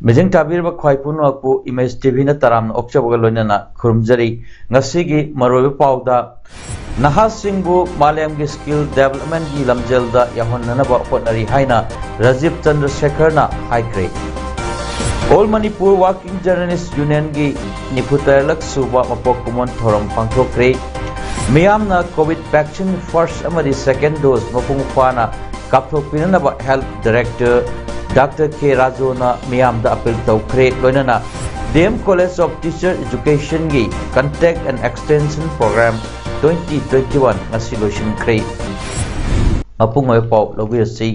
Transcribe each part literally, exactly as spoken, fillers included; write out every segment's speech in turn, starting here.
ꯃꯤꯠꯌꯦꯡ ꯇꯥꯕꯤꯔꯤꯕ ꯈ꯭ꯋꯥꯏ ꯄꯨꯝꯅꯃꯛꯄꯨ ꯏꯃꯦꯖ ꯇꯤ ꯚꯤꯅ ꯇꯔꯥꯝꯅ ꯑꯣꯛꯆꯕꯒ ꯂꯣꯏꯅꯅ ꯈꯨꯔꯨꯝꯖꯔꯤ꯫ ꯉꯁꯤꯒꯤ ꯃꯔꯨꯑꯣꯏꯕ ꯄꯥꯎꯗ, ꯅꯍꯥꯁꯤꯡꯕꯨ ꯃꯥꯂꯦꯝꯒꯤ ꯁ꯭ꯀꯤꯜ ꯗꯦꯕꯂꯞꯃꯦꯟꯒꯤ ꯂꯝꯖꯦꯜꯗ ꯌꯥꯎꯍꯟꯅꯅꯕ ꯍꯣꯠꯅꯔꯤ ꯍꯥꯏꯅ ꯔꯥꯖꯤꯕ ꯆꯟꯗ꯭ꯔꯁꯦꯈꯔꯅ ꯍꯥꯏꯈ꯭ꯔꯦ꯫ ꯑꯣꯜ ꯃꯅꯤꯄꯨꯔ ꯋꯥꯔꯀꯤꯡ ꯖꯔꯅꯦꯂꯤꯁ ꯌꯨꯅꯤꯌꯟꯒꯤ ꯅꯤꯐꯨꯇꯔꯦꯠꯂꯛ ꯁꯨꯕ ꯃꯄꯣꯛ ꯀꯨꯝꯑꯣꯟ ꯊꯧꯔꯝ ꯄꯥꯡꯊꯣꯛꯈ꯭ꯔꯦ꯫ ꯃꯤꯌꯥꯝꯅ ꯀꯣꯚꯤꯗ ꯚꯦꯛꯁꯤꯟ ꯐꯥꯔꯁ ꯑꯃꯗꯤ ꯁꯦꯀꯦꯟ ꯗꯣꯁ ꯃꯄꯨꯡ ꯐꯥꯅ ꯀꯥꯞꯊꯣꯛꯄꯤꯅꯅꯕ ꯍꯦꯜꯊ ꯗꯥꯏꯔꯦꯛꯇꯔ ꯗꯥꯛꯇꯔ ꯀꯦ ꯔꯥꯖꯨꯅ ꯃꯤꯌꯥꯝꯗ ꯑꯄꯤꯜ ꯇꯧꯈ꯭ꯔꯦ꯫ ꯂꯣꯏꯅꯅ D M college of teacher ꯏꯖꯨꯀꯦꯁꯟꯒꯤ contact and extension programme twenty twenty one ꯉꯁꯤ ꯂꯣꯏꯁꯤꯟꯈ꯭ꯔꯦ꯫ ꯃꯄꯨꯡ ꯑꯣꯏꯕ ꯄꯥꯎ ꯂꯧꯕꯤꯔꯁꯤ꯫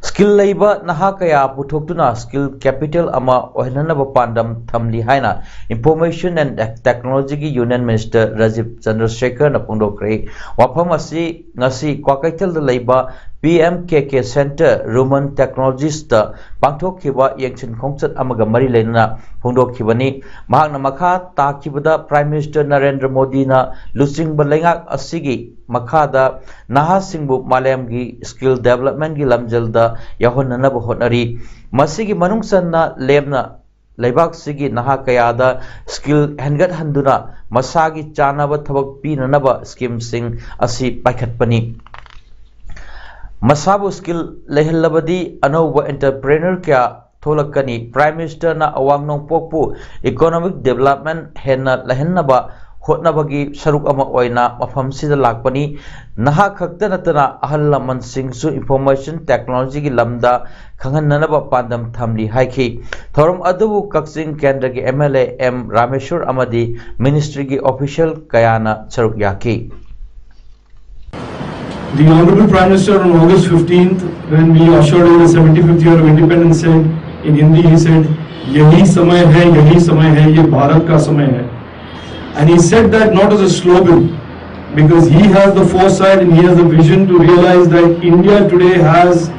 ꯁ꯭ꯀꯤꯜ ꯂꯩꯕ ꯅꯍꯥ ꯀꯌꯥ ꯄꯨꯊꯣꯛꯇꯨꯅ ꯁ꯭ꯀꯤꯜ ꯀꯦꯄꯤꯇꯦꯜ ꯑꯃ ꯑꯣꯏꯍꯟꯅꯅꯕ ꯄꯥꯟꯗꯝ ꯊꯝꯂꯤ ꯍꯥꯏꯅ ꯏꯟꯐꯣꯔꯃꯦꯁꯟ ꯑꯦꯟ ꯇꯦꯛꯅꯣꯂꯣꯖꯤꯒꯤ ꯌꯨꯅꯤꯌꯟ ꯃꯤꯅꯤꯁꯇꯔ ꯔꯥꯖꯤꯕ ꯆꯟꯗ꯭ꯔꯁꯦꯈꯔꯅ ꯐꯣꯡꯗꯣꯛꯈ꯭ꯔꯦ꯫ ꯋꯥꯐꯝ ꯑꯁꯤ ꯉꯁꯤ ꯀ꯭ꯋꯥꯀꯩꯊꯦꯜꯗ ꯂꯩꯕ ꯄꯤ ꯑꯦꯝ ꯀꯦ ꯀꯦ ꯁꯦꯟꯇꯔ ꯔꯨꯃꯟ ꯇꯦꯛꯅꯣꯂꯣꯖꯤꯁꯇ ꯄꯥꯡꯊꯣꯛꯈꯤꯕ ꯌꯦꯡꯁꯤꯟ ꯈꯣꯡꯆꯠ ꯑꯃꯒ ꯃꯔꯤ ꯂꯩꯅꯅ ꯐꯣꯡꯗꯣꯛꯈꯤꯕꯅꯤ꯫ ꯃꯍꯥꯛꯅ ꯃꯈꯥ ꯇꯥꯈꯤꯕꯗ, ꯄ꯭ꯔꯥꯏꯝ ꯃꯤꯅꯤꯁꯇꯔ ꯅꯔꯦꯟꯗ꯭ꯔ ꯃꯣꯗꯤꯅ ꯂꯨꯆꯤꯡꯕ ꯂꯩꯉꯥꯛ ꯑꯁꯤꯒꯤ ꯃꯈꯥꯗ ꯅꯍꯥꯁꯤꯡꯕꯨ ꯃꯥꯂꯦꯝꯒꯤ ꯁ꯭ꯀꯤꯜ ꯗꯦꯕꯂꯞꯃꯦꯟꯒꯤ ꯂꯝꯖꯦꯜꯗ ꯌꯥꯎꯍꯟꯅꯅꯕ ꯍꯣꯠꯅꯔꯤ꯫ ꯃꯁꯤꯒꯤ ꯃꯅꯨꯡ ꯆꯟꯅ ꯂꯦꯝꯅ ꯂꯩꯕꯥꯛꯁꯤꯒꯤ ꯅꯍꯥ ꯀꯌꯥꯗ ꯁ꯭ꯀꯤꯜ ꯍꯦꯟꯒꯠꯍꯟꯗꯨꯅ ꯃꯁꯥꯒꯤ ꯆꯥꯅꯕ ꯊꯕꯛ ꯄꯤꯅꯅꯕ ꯁ꯭ꯀꯤꯝꯁꯤꯡ ꯑꯁꯤ ꯄꯥꯏꯈꯠꯄꯅꯤ꯫ ꯃꯁꯥꯕꯨ ꯁ꯭ꯀꯤꯜ ꯂꯩꯍꯜꯂꯕꯗꯤ ꯑꯅꯧꯕ ꯑꯦꯟꯇꯔꯄ꯭ꯔꯦꯅꯔ ꯀꯌꯥ ꯊꯣꯛꯂꯛꯀꯅꯤ꯫ ꯄ꯭ꯔꯥꯏꯝ ꯃꯤꯅꯤꯁꯇꯔꯅ ꯑꯋꯥꯡ ꯅꯣꯡꯄꯣꯛꯄꯨ ꯏꯀꯣꯅꯣꯃꯤꯛ ꯗꯦꯕꯂꯞꯃꯦꯟ ꯍꯦꯟꯅ ꯂꯩꯍꯟꯅꯕ ꯍꯣꯠꯅꯕꯒꯤ ꯁꯔꯨꯛ ꯑꯃ ꯑꯣꯏꯅ ꯃꯐꯝꯁꯤꯗ ꯂꯥꯛꯄꯅꯤ꯫ ꯅꯍꯥ ꯈꯛꯇ ꯅꯠꯇꯅ ꯑꯍꯜ ꯂꯃꯟꯁꯤꯡꯁꯨ ꯏꯟꯐꯣꯔꯃꯦꯁꯟ ꯇꯦꯛꯅꯣꯂꯣꯖꯤꯒꯤ ꯂꯝꯗ ꯈꯪꯍꯟꯅꯅꯕ ꯄꯥꯟꯗꯝ ꯊꯝꯂꯤ ꯍꯥꯏꯈꯤ꯫ ꯊꯧꯔꯝ ꯑꯗꯨꯕꯨ ꯀꯛꯆꯤꯡ ꯀꯦꯟꯗ꯭ꯔꯒꯤ ꯑꯦꯝ ꯑꯦꯜ ꯑꯦ ꯑꯦꯝ ꯔꯥꯃꯦꯁ꯭ꯋꯔ ꯑꯃꯗꯤ ꯃꯤꯅꯤꯁꯇ꯭ꯔꯤꯒꯤ ꯑꯣꯐꯤꯁꯤꯌꯦꯜ ꯀꯌꯥꯅ ꯁꯔꯨꯛ ꯌꯥꯈꯤ꯫ The Honorable Prime Minister on August fifteenth, when we ushered in the seventy-fifth year of independence, said in Hindi, he said, "यही समय है, यही समय है, ये भारत का समय है." And he said that not as a slogan, because he has the foresight and he has the vision to realize that India today has,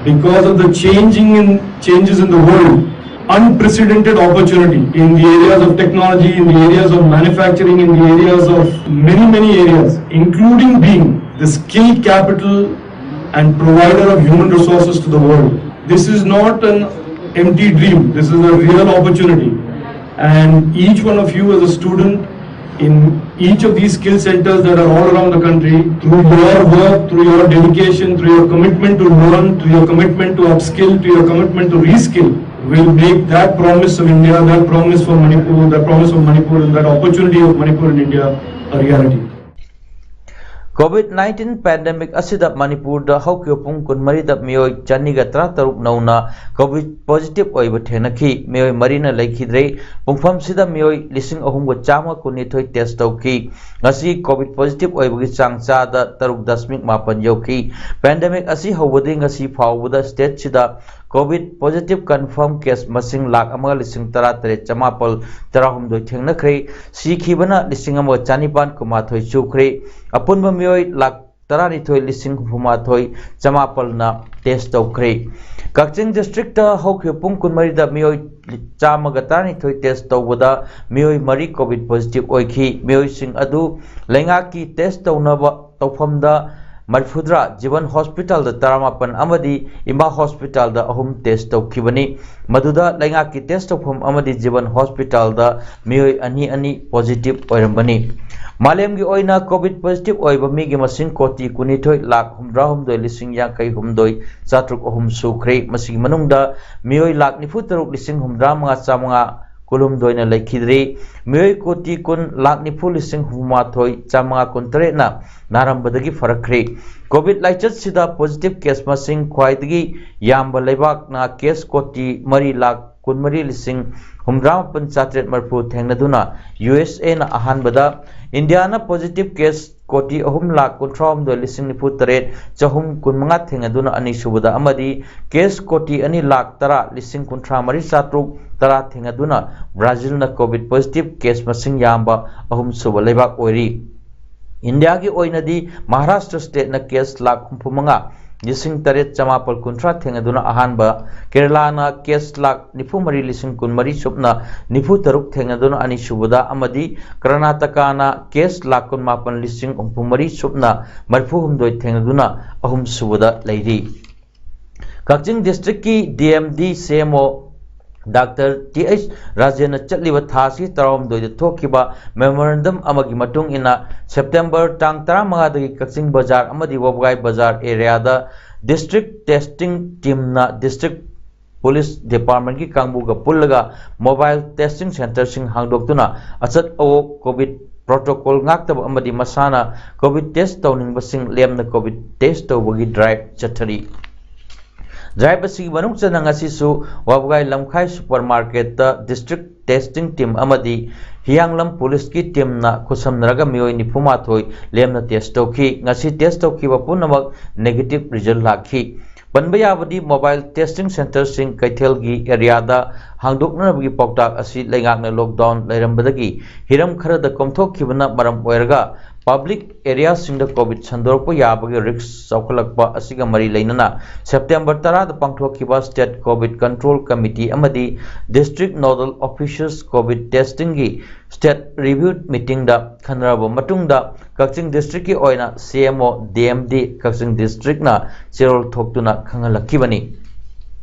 because of the changing in changes in the world, unprecedented opportunity in the areas of technology, in the areas of manufacturing, in the areas of many, many areas, including being the skill capital and provider of human resources to the world. This is not an empty dream. This is a real opportunity. And each one of you as a student in each of these skill centers that are all around the country, through your work, through your dedication, through your commitment to learn, through your commitment to upskill, to your commitment to reskill, will make that promise of India, that promise for Manipur, that promise of Manipur, and that opportunity of Manipur in India a reality. COVID nineteen pandemic ꯑꯁꯤꯗ ꯃꯅꯤꯄꯨꯔꯗ ꯍꯧꯈꯤꯕ ꯄꯨꯡ ꯀꯨꯟꯃꯔꯤꯗ ꯃꯤꯑꯣꯏ ꯆꯅꯤꯒ ꯇꯔꯥꯇꯔꯨꯛ ꯅꯧꯅ COVID positive ꯑꯣꯏꯕ ꯊꯦꯡꯅꯈꯤ꯫ ꯃꯤꯑꯣꯏ ꯃꯔꯤꯅ ꯂꯩꯈꯤꯗ꯭ꯔꯦ꯫ ꯄꯨꯡꯐꯝꯁꯤꯗ ꯃꯤꯑꯣꯏ ꯂꯤꯁꯤꯡ ꯑꯍꯨꯝꯒ ꯆꯥꯝꯃ ꯀꯨꯟꯅꯤꯊꯣꯏ test ꯇꯧꯈꯤ꯫ ꯉꯁꯤ COVID positive ꯑꯣꯏꯕꯒꯤ ꯆꯥꯡ ꯆꯥꯗ ꯇꯔꯨꯛ ꯗꯁꯃꯤꯛ ꯃꯥꯄꯟ ꯌꯧꯈꯤ꯫ Pandemic ꯑꯁꯤ ꯍꯧꯕꯗꯒꯤ ꯉꯁꯤ ꯐꯥꯎꯕꯗ state ꯁꯤꯗ COVID positive confirm case ꯃꯁꯤꯡ ꯂꯥꯈ ꯑꯃꯒ ꯂꯤꯁꯤꯡ ꯇꯔꯥꯇꯔꯦꯠ ꯆꯃꯥꯄꯜ ꯇꯔꯥꯍꯨꯝꯗꯣꯏ ꯊꯦꯡꯅꯈ꯭ꯔꯦ꯫ ꯁꯤꯈꯤꯕꯅ ꯂꯤꯁꯤꯡ ꯑꯃꯒ ꯆꯅꯤꯄꯥꯟ ꯀꯨꯟꯃꯥꯊꯣꯏ ꯁꯨꯈ꯭ꯔꯦ꯫ ꯑꯄꯨꯟꯕ ꯃꯤꯑꯣꯏ ꯂꯥꯈ ꯇꯔꯥꯅꯤꯊꯣꯏ ꯂꯤꯁꯤꯡ ꯍꯨꯝꯐꯨꯃꯥꯊꯣꯏ ꯆꯃꯥꯄꯜꯅ test ꯇꯧꯈ꯭ꯔꯦ꯫ ꯀꯛꯆꯤꯡ district ꯇ ꯍꯧꯈꯤꯕ ꯄꯨꯡ ꯀꯨꯟꯃꯔꯤꯗ ꯃꯤꯑꯣꯏ ꯆꯥꯝꯃꯒ ꯇꯔꯥꯅꯤꯊꯣꯏ test ꯇꯧꯕꯗ ꯃꯤꯑꯣꯏ ꯃꯔꯤ COVID positive ꯑꯣꯏꯈꯤ꯫ ꯃꯤꯑꯣꯏꯁꯤꯡ ꯑꯗꯨ ꯂꯩꯉꯥꯛꯀꯤ test ꯇꯧꯅꯕ ꯇꯧꯐꯝꯗ ꯃꯔꯤꯐꯨꯇꯔꯥ, ꯖꯤꯕꯟ hospital ꯗ ꯇꯔꯥꯃꯥꯄꯟ ꯑꯃꯗꯤ ꯏꯃꯥ hospital ꯗ ꯑꯍꯨꯝ test ꯇꯧꯈꯤꯕꯅꯤ꯫ ꯃꯗꯨꯗ ꯂꯩꯉꯥꯛꯀꯤ test ꯇꯧꯐꯝ ꯑꯃꯗꯤ ꯖꯤꯕꯟ hospital ꯗ ꯃꯤꯑꯣꯏ ꯑꯅꯤ ꯑꯅꯤ positive ꯑꯣꯏꯔꯝꯕꯅꯤ꯫ ꯃꯥꯂꯦꯝꯒꯤ ꯑꯣꯏꯅ COVID positive ꯑꯣꯏꯕ ꯃꯤꯒꯤ ꯃꯁꯤꯡ ꯀꯣꯇꯤ ꯀꯨꯟꯅꯤꯊꯣꯏ ꯂꯥꯈ ꯍꯨꯝꯗ꯭ꯔꯥꯍꯨꯝꯗꯣꯏ ꯂꯤꯁꯤꯡ ꯌꯥꯡꯈꯩ ꯍꯨꯝꯗꯣꯏ ꯆꯥꯇ꯭ꯔꯨꯛ ꯑꯍꯨꯝ ꯁꯨꯈ꯭ꯔꯦ꯫ ꯃꯁꯤꯒꯤ ꯃꯅꯨꯡꯗ ꯃꯤꯑꯣꯏ ꯂꯥꯈ ꯅꯤꯐꯨꯇꯔꯨꯛ ꯂꯤꯁꯤꯡ ꯍꯨꯝꯗ꯭ꯔꯥꯃꯉꯥ ꯆꯥꯃꯉꯥ ꯀꯨꯟꯍꯨꯝꯗꯣꯏꯅ ꯂꯩꯈꯤꯗ꯭ꯔꯤ꯫ ꯃꯤꯑꯣꯏ ꯀꯣꯇꯤ ꯀꯨꯟ ꯂꯥꯈ ꯅꯤꯐꯨ ꯂꯤꯁꯤꯡ ꯍꯨꯝꯐꯨꯃꯥꯊꯣꯏ ꯆꯥꯃꯉꯥ ꯀꯨꯟꯇꯔꯦꯠꯅ ꯅꯥꯔꯝꯕꯗꯒꯤ ꯐꯔꯛꯈ꯭ꯔꯦ꯫ COVID ꯂꯥꯏꯆꯠꯁꯤꯗ positive case ꯃꯁꯤꯡ ꯈ꯭ꯋꯥꯏꯗꯒꯤ ꯌꯥꯝꯕ ꯂꯩꯕꯥꯛꯅ case ꯀꯣꯇꯤ ꯃꯔꯤ ꯂꯥꯈ ꯀꯨꯟꯃꯔꯤ ꯂꯤꯁꯤꯡ ꯍꯨꯝꯗ꯭ꯔꯥꯃꯥꯄꯟ ꯆꯥꯇ꯭ꯔꯦꯠ ꯃꯔꯤꯐꯨ ꯊꯦꯡꯅꯗꯨꯅ ꯌꯨ ꯑꯦꯁ ꯑꯦꯅ ꯑꯍꯥꯟꯕꯗ, ꯏꯟꯗꯤꯌꯥꯅ positive case ꯀꯣꯇꯤ ꯑꯍꯨꯝ ꯂꯥꯈ ꯀꯨꯟꯊ꯭ꯔꯥ ꯍꯨꯝꯗꯣꯏ ꯂꯤꯁꯤꯡ ꯅꯤꯐꯨ ꯇꯔꯦꯠ ꯆꯍꯨꯝ ꯀꯨꯟ ꯃꯉꯥ ꯊꯦꯡꯅꯗꯨꯅ ꯑꯅꯤꯁꯨꯕꯗ ꯑꯃꯗꯤ ꯀꯦꯁ ꯀꯣꯇꯤ ꯑꯅꯤ ꯂꯥꯈ ꯇꯔꯥ ꯂꯤꯁꯤꯡ ꯀꯨꯟꯊ꯭ꯔꯥ ꯃꯔꯤ ꯆꯥꯇ꯭ꯔꯨꯛ ꯇꯔꯥ ꯊꯦꯡꯅꯗꯨꯅ ꯕ꯭ꯔꯥꯖꯤꯜꯅ ꯀꯣꯚꯤꯗ ꯄꯣꯖꯤꯇꯤꯚ ꯀꯦꯁ ꯃꯁꯤꯡ ꯌꯥꯝꯕ ꯑꯍꯨꯝꯁꯨꯕ ꯂꯩꯕꯥꯛ ꯑꯣꯏꯔꯤ꯫ ꯏꯟꯗꯤꯌꯥꯒꯤ ꯑꯣꯏꯅꯗꯤ ꯃꯍꯥꯔꯥꯁꯇ꯭ꯔ ꯁ꯭ꯇꯦꯠꯅ ꯀꯦꯁ ꯂꯥꯈ ꯍꯨꯝꯐꯨ ꯃꯉꯥ ꯂꯤꯁꯤꯡ ꯇꯔꯦꯠ ꯆꯃꯥꯄꯜ ꯀꯨꯟꯊ꯭ꯔꯥ ꯊꯦꯡꯅꯗꯨꯅ ꯑꯍꯥꯟꯕ, ꯀꯦꯔꯂꯥꯅ ꯀꯦꯁ ꯂꯥꯈ ꯅꯤꯐꯨ ꯃꯔꯤ ꯂꯤꯁꯤꯡ ꯀꯨꯟ ꯃꯔꯤ ꯁꯨꯞꯅ ꯅꯤꯐꯨ ꯇꯔꯨꯛ ꯊꯦꯡꯅꯗꯨꯅ ꯑꯅꯤꯁꯨꯕꯗ ꯑꯃꯗꯤ ꯀꯔꯅꯥꯇꯀꯥꯅ ꯀꯦꯁ ꯂꯥꯈ ꯀꯨꯟ ꯃꯥꯄꯜ ꯂꯤꯁꯤꯡ ꯍꯨꯝꯐꯨ ꯃꯔꯤ ꯁꯨꯞꯅ ꯃꯔꯤꯐꯨ ꯍꯨꯝꯗꯣꯏ ꯊꯦꯡꯅꯗꯨꯅ ꯑꯍꯨꯝꯁꯨꯕꯗ ꯂꯩꯔꯤ꯫ ꯀꯛꯆꯤꯡ ꯗꯤꯁꯇ꯭ꯔꯤꯛꯀꯤ ꯗꯤ ꯑꯦꯝ ꯗꯤ ꯁꯤ M O doctor T H ꯔꯥꯖꯦꯟꯅ ꯆꯠꯂꯤꯕ ꯊꯥ ꯑꯁꯤ ꯇꯔꯥꯍꯨꯝꯗꯣꯏꯗ ꯊꯣꯛꯈꯤꯕ ꯃꯦꯃꯣꯔꯦꯟꯗꯝ ꯑꯃꯒꯤ ꯃꯇꯨꯡ ꯏꯟꯅ ꯁꯦꯞꯇꯦꯝꯕꯔ ꯇꯥꯡ ꯇꯔꯥꯃꯉꯥꯗꯒꯤ ꯀꯛꯆꯤꯡ ꯕꯖꯥꯔ ꯑꯃꯗꯤ ꯋꯥꯕꯒꯥꯏ ꯕꯖꯥꯔ ꯑꯦꯔꯤꯌꯥꯗ ꯗꯤꯁꯇ꯭ꯔꯤꯛ ꯇꯦꯁꯇꯤꯡ ꯇꯤꯝꯅ ꯗꯤꯁꯇ꯭ꯔꯤꯛ ꯄꯨꯂꯤꯁ ꯗꯤꯄꯥꯔꯠꯃꯦꯟꯠꯀꯤ ꯀꯥꯡꯕꯨꯒ ꯄꯨꯜꯂꯒ ꯃꯣꯕꯥꯏꯜ ꯇꯦꯁꯇꯤꯡ ꯁꯦꯟꯇꯔꯁꯤꯡ ꯍꯥꯡꯗꯣꯛꯇꯨꯅ ꯑꯆꯠ ꯑꯋꯣꯛ ꯀꯣꯚꯤꯗ ꯄ꯭ꯔꯣꯇꯣꯀꯣꯜ ꯉꯥꯛꯇꯕ ꯑꯃꯗꯤ ꯃꯁꯥꯅ ꯀꯣꯚꯤꯗ ꯇꯦꯁ ꯇꯧꯅꯤꯡꯕꯁꯤꯡ ꯂꯦꯝꯅ ꯀꯣꯚꯤꯗ ꯇꯦꯁ ꯇꯧꯕꯒꯤ ꯗ꯭ꯔꯥꯏꯚ ꯆꯠꯊꯔꯤ꯫ ꯗ꯭ꯔꯥꯏꯚ ꯑꯁꯤꯒꯤ ꯃꯅꯨꯡ ꯆꯟꯅ ꯉꯁꯤꯁꯨ ꯋꯥꯕꯒꯥꯏ ꯂꯝꯈꯥꯏ ꯁꯨꯄꯔ ꯃꯥꯔꯀꯦꯠꯇ ꯗꯤꯁꯇ꯭ꯔꯤꯛ ꯇꯦꯁꯇꯤꯡ ꯇꯤꯝ ꯑꯃꯗꯤ ꯍꯤꯌꯥꯡꯂꯝ ꯄꯨꯂꯤꯁꯀꯤ ꯇꯤꯝꯅ ꯈꯨꯠꯁꯝꯅꯔꯒ ꯃꯤꯑꯣꯏ ꯅꯤꯐꯨ ꯃꯥꯊꯣꯏ ꯂꯦꯝꯅ ꯇꯦꯁ ꯇꯧꯈꯤ꯫ ꯉꯁꯤ ꯇꯦꯁ ꯇꯧꯈꯤꯕ ꯄꯨꯝꯅꯃꯛ ꯅꯦꯒꯦꯇꯤꯚ ꯔꯤꯖꯜ ꯂꯥꯛꯈꯤ꯫ ꯄꯟꯕ ꯌꯥꯕꯗꯤ ꯃꯣꯕꯥꯏꯜ ꯇꯦꯁꯇꯤꯡ ꯁꯦꯟꯇꯔꯁꯤꯡ ꯀꯩꯊꯦꯜꯒꯤ ꯑꯦꯔꯤꯌꯥꯗ ꯍꯥꯡꯗꯣꯛꯅꯅꯕꯒꯤ ꯄꯥꯎꯇꯥꯛ ꯑꯁꯤ ꯂꯩꯉꯥꯛꯅ ꯂꯣꯛꯗꯥꯎꯟ ꯂꯩꯔꯝꯕꯗꯒꯤ ꯍꯤꯔꯝ ꯈꯔꯗ ꯀꯣꯝꯊꯣꯛꯈꯤꯕꯅ ꯃꯔꯝ ꯑꯣꯏꯔꯒ ꯄꯕ꯭ꯂꯤꯛ ꯑꯦꯔꯤꯌꯥꯁꯤꯡꯗ ꯀꯣꯚꯤꯗ ꯁꯟꯗꯣꯔꯛꯄ ꯌꯥꯕꯒꯤ ꯔꯤꯁ꯭ꯛ ꯆꯥꯎꯈꯠꯂꯛꯄ ꯑꯁꯤꯒ ꯃꯔꯤ ꯂꯩꯅꯅ ꯁꯦꯞꯇꯦꯝꯕꯔ ꯇꯔꯥꯗ ꯄꯥꯡꯊꯣꯛꯈꯤꯕ ꯁ꯭ꯇꯦꯠ ꯀꯣꯚꯤꯗ ꯀꯟꯇ꯭ꯔꯣꯜ ꯀꯃꯤꯇꯤ ꯑꯃꯗꯤ ꯗꯤꯁꯇ꯭ꯔꯤꯛ ꯅꯣꯗꯜ ꯑꯣꯐꯤꯁꯔꯁ ꯀꯣꯚꯤꯗ ꯇꯦꯁꯇꯤꯡꯒꯤ ꯁ꯭ꯇꯦꯠ ꯔꯤꯚ꯭ꯌꯨ ꯃꯤꯇꯤꯡꯗ ꯈꯟꯅꯔꯕ ꯃꯇꯨꯡꯗ ꯀꯛꯆꯤꯡ ꯗꯤꯁꯇ꯭ꯔꯤꯛꯀꯤ ꯑꯣꯏꯅ ꯁꯤ M O D M D ꯀꯛꯆꯤꯡ ꯗꯤꯁꯇ꯭ꯔꯤꯛꯅ ꯆꯦꯔꯣꯜ ꯊꯣꯛꯇꯨꯅ ꯈꯪꯍꯜꯂꯛꯈꯤꯕꯅꯤ꯫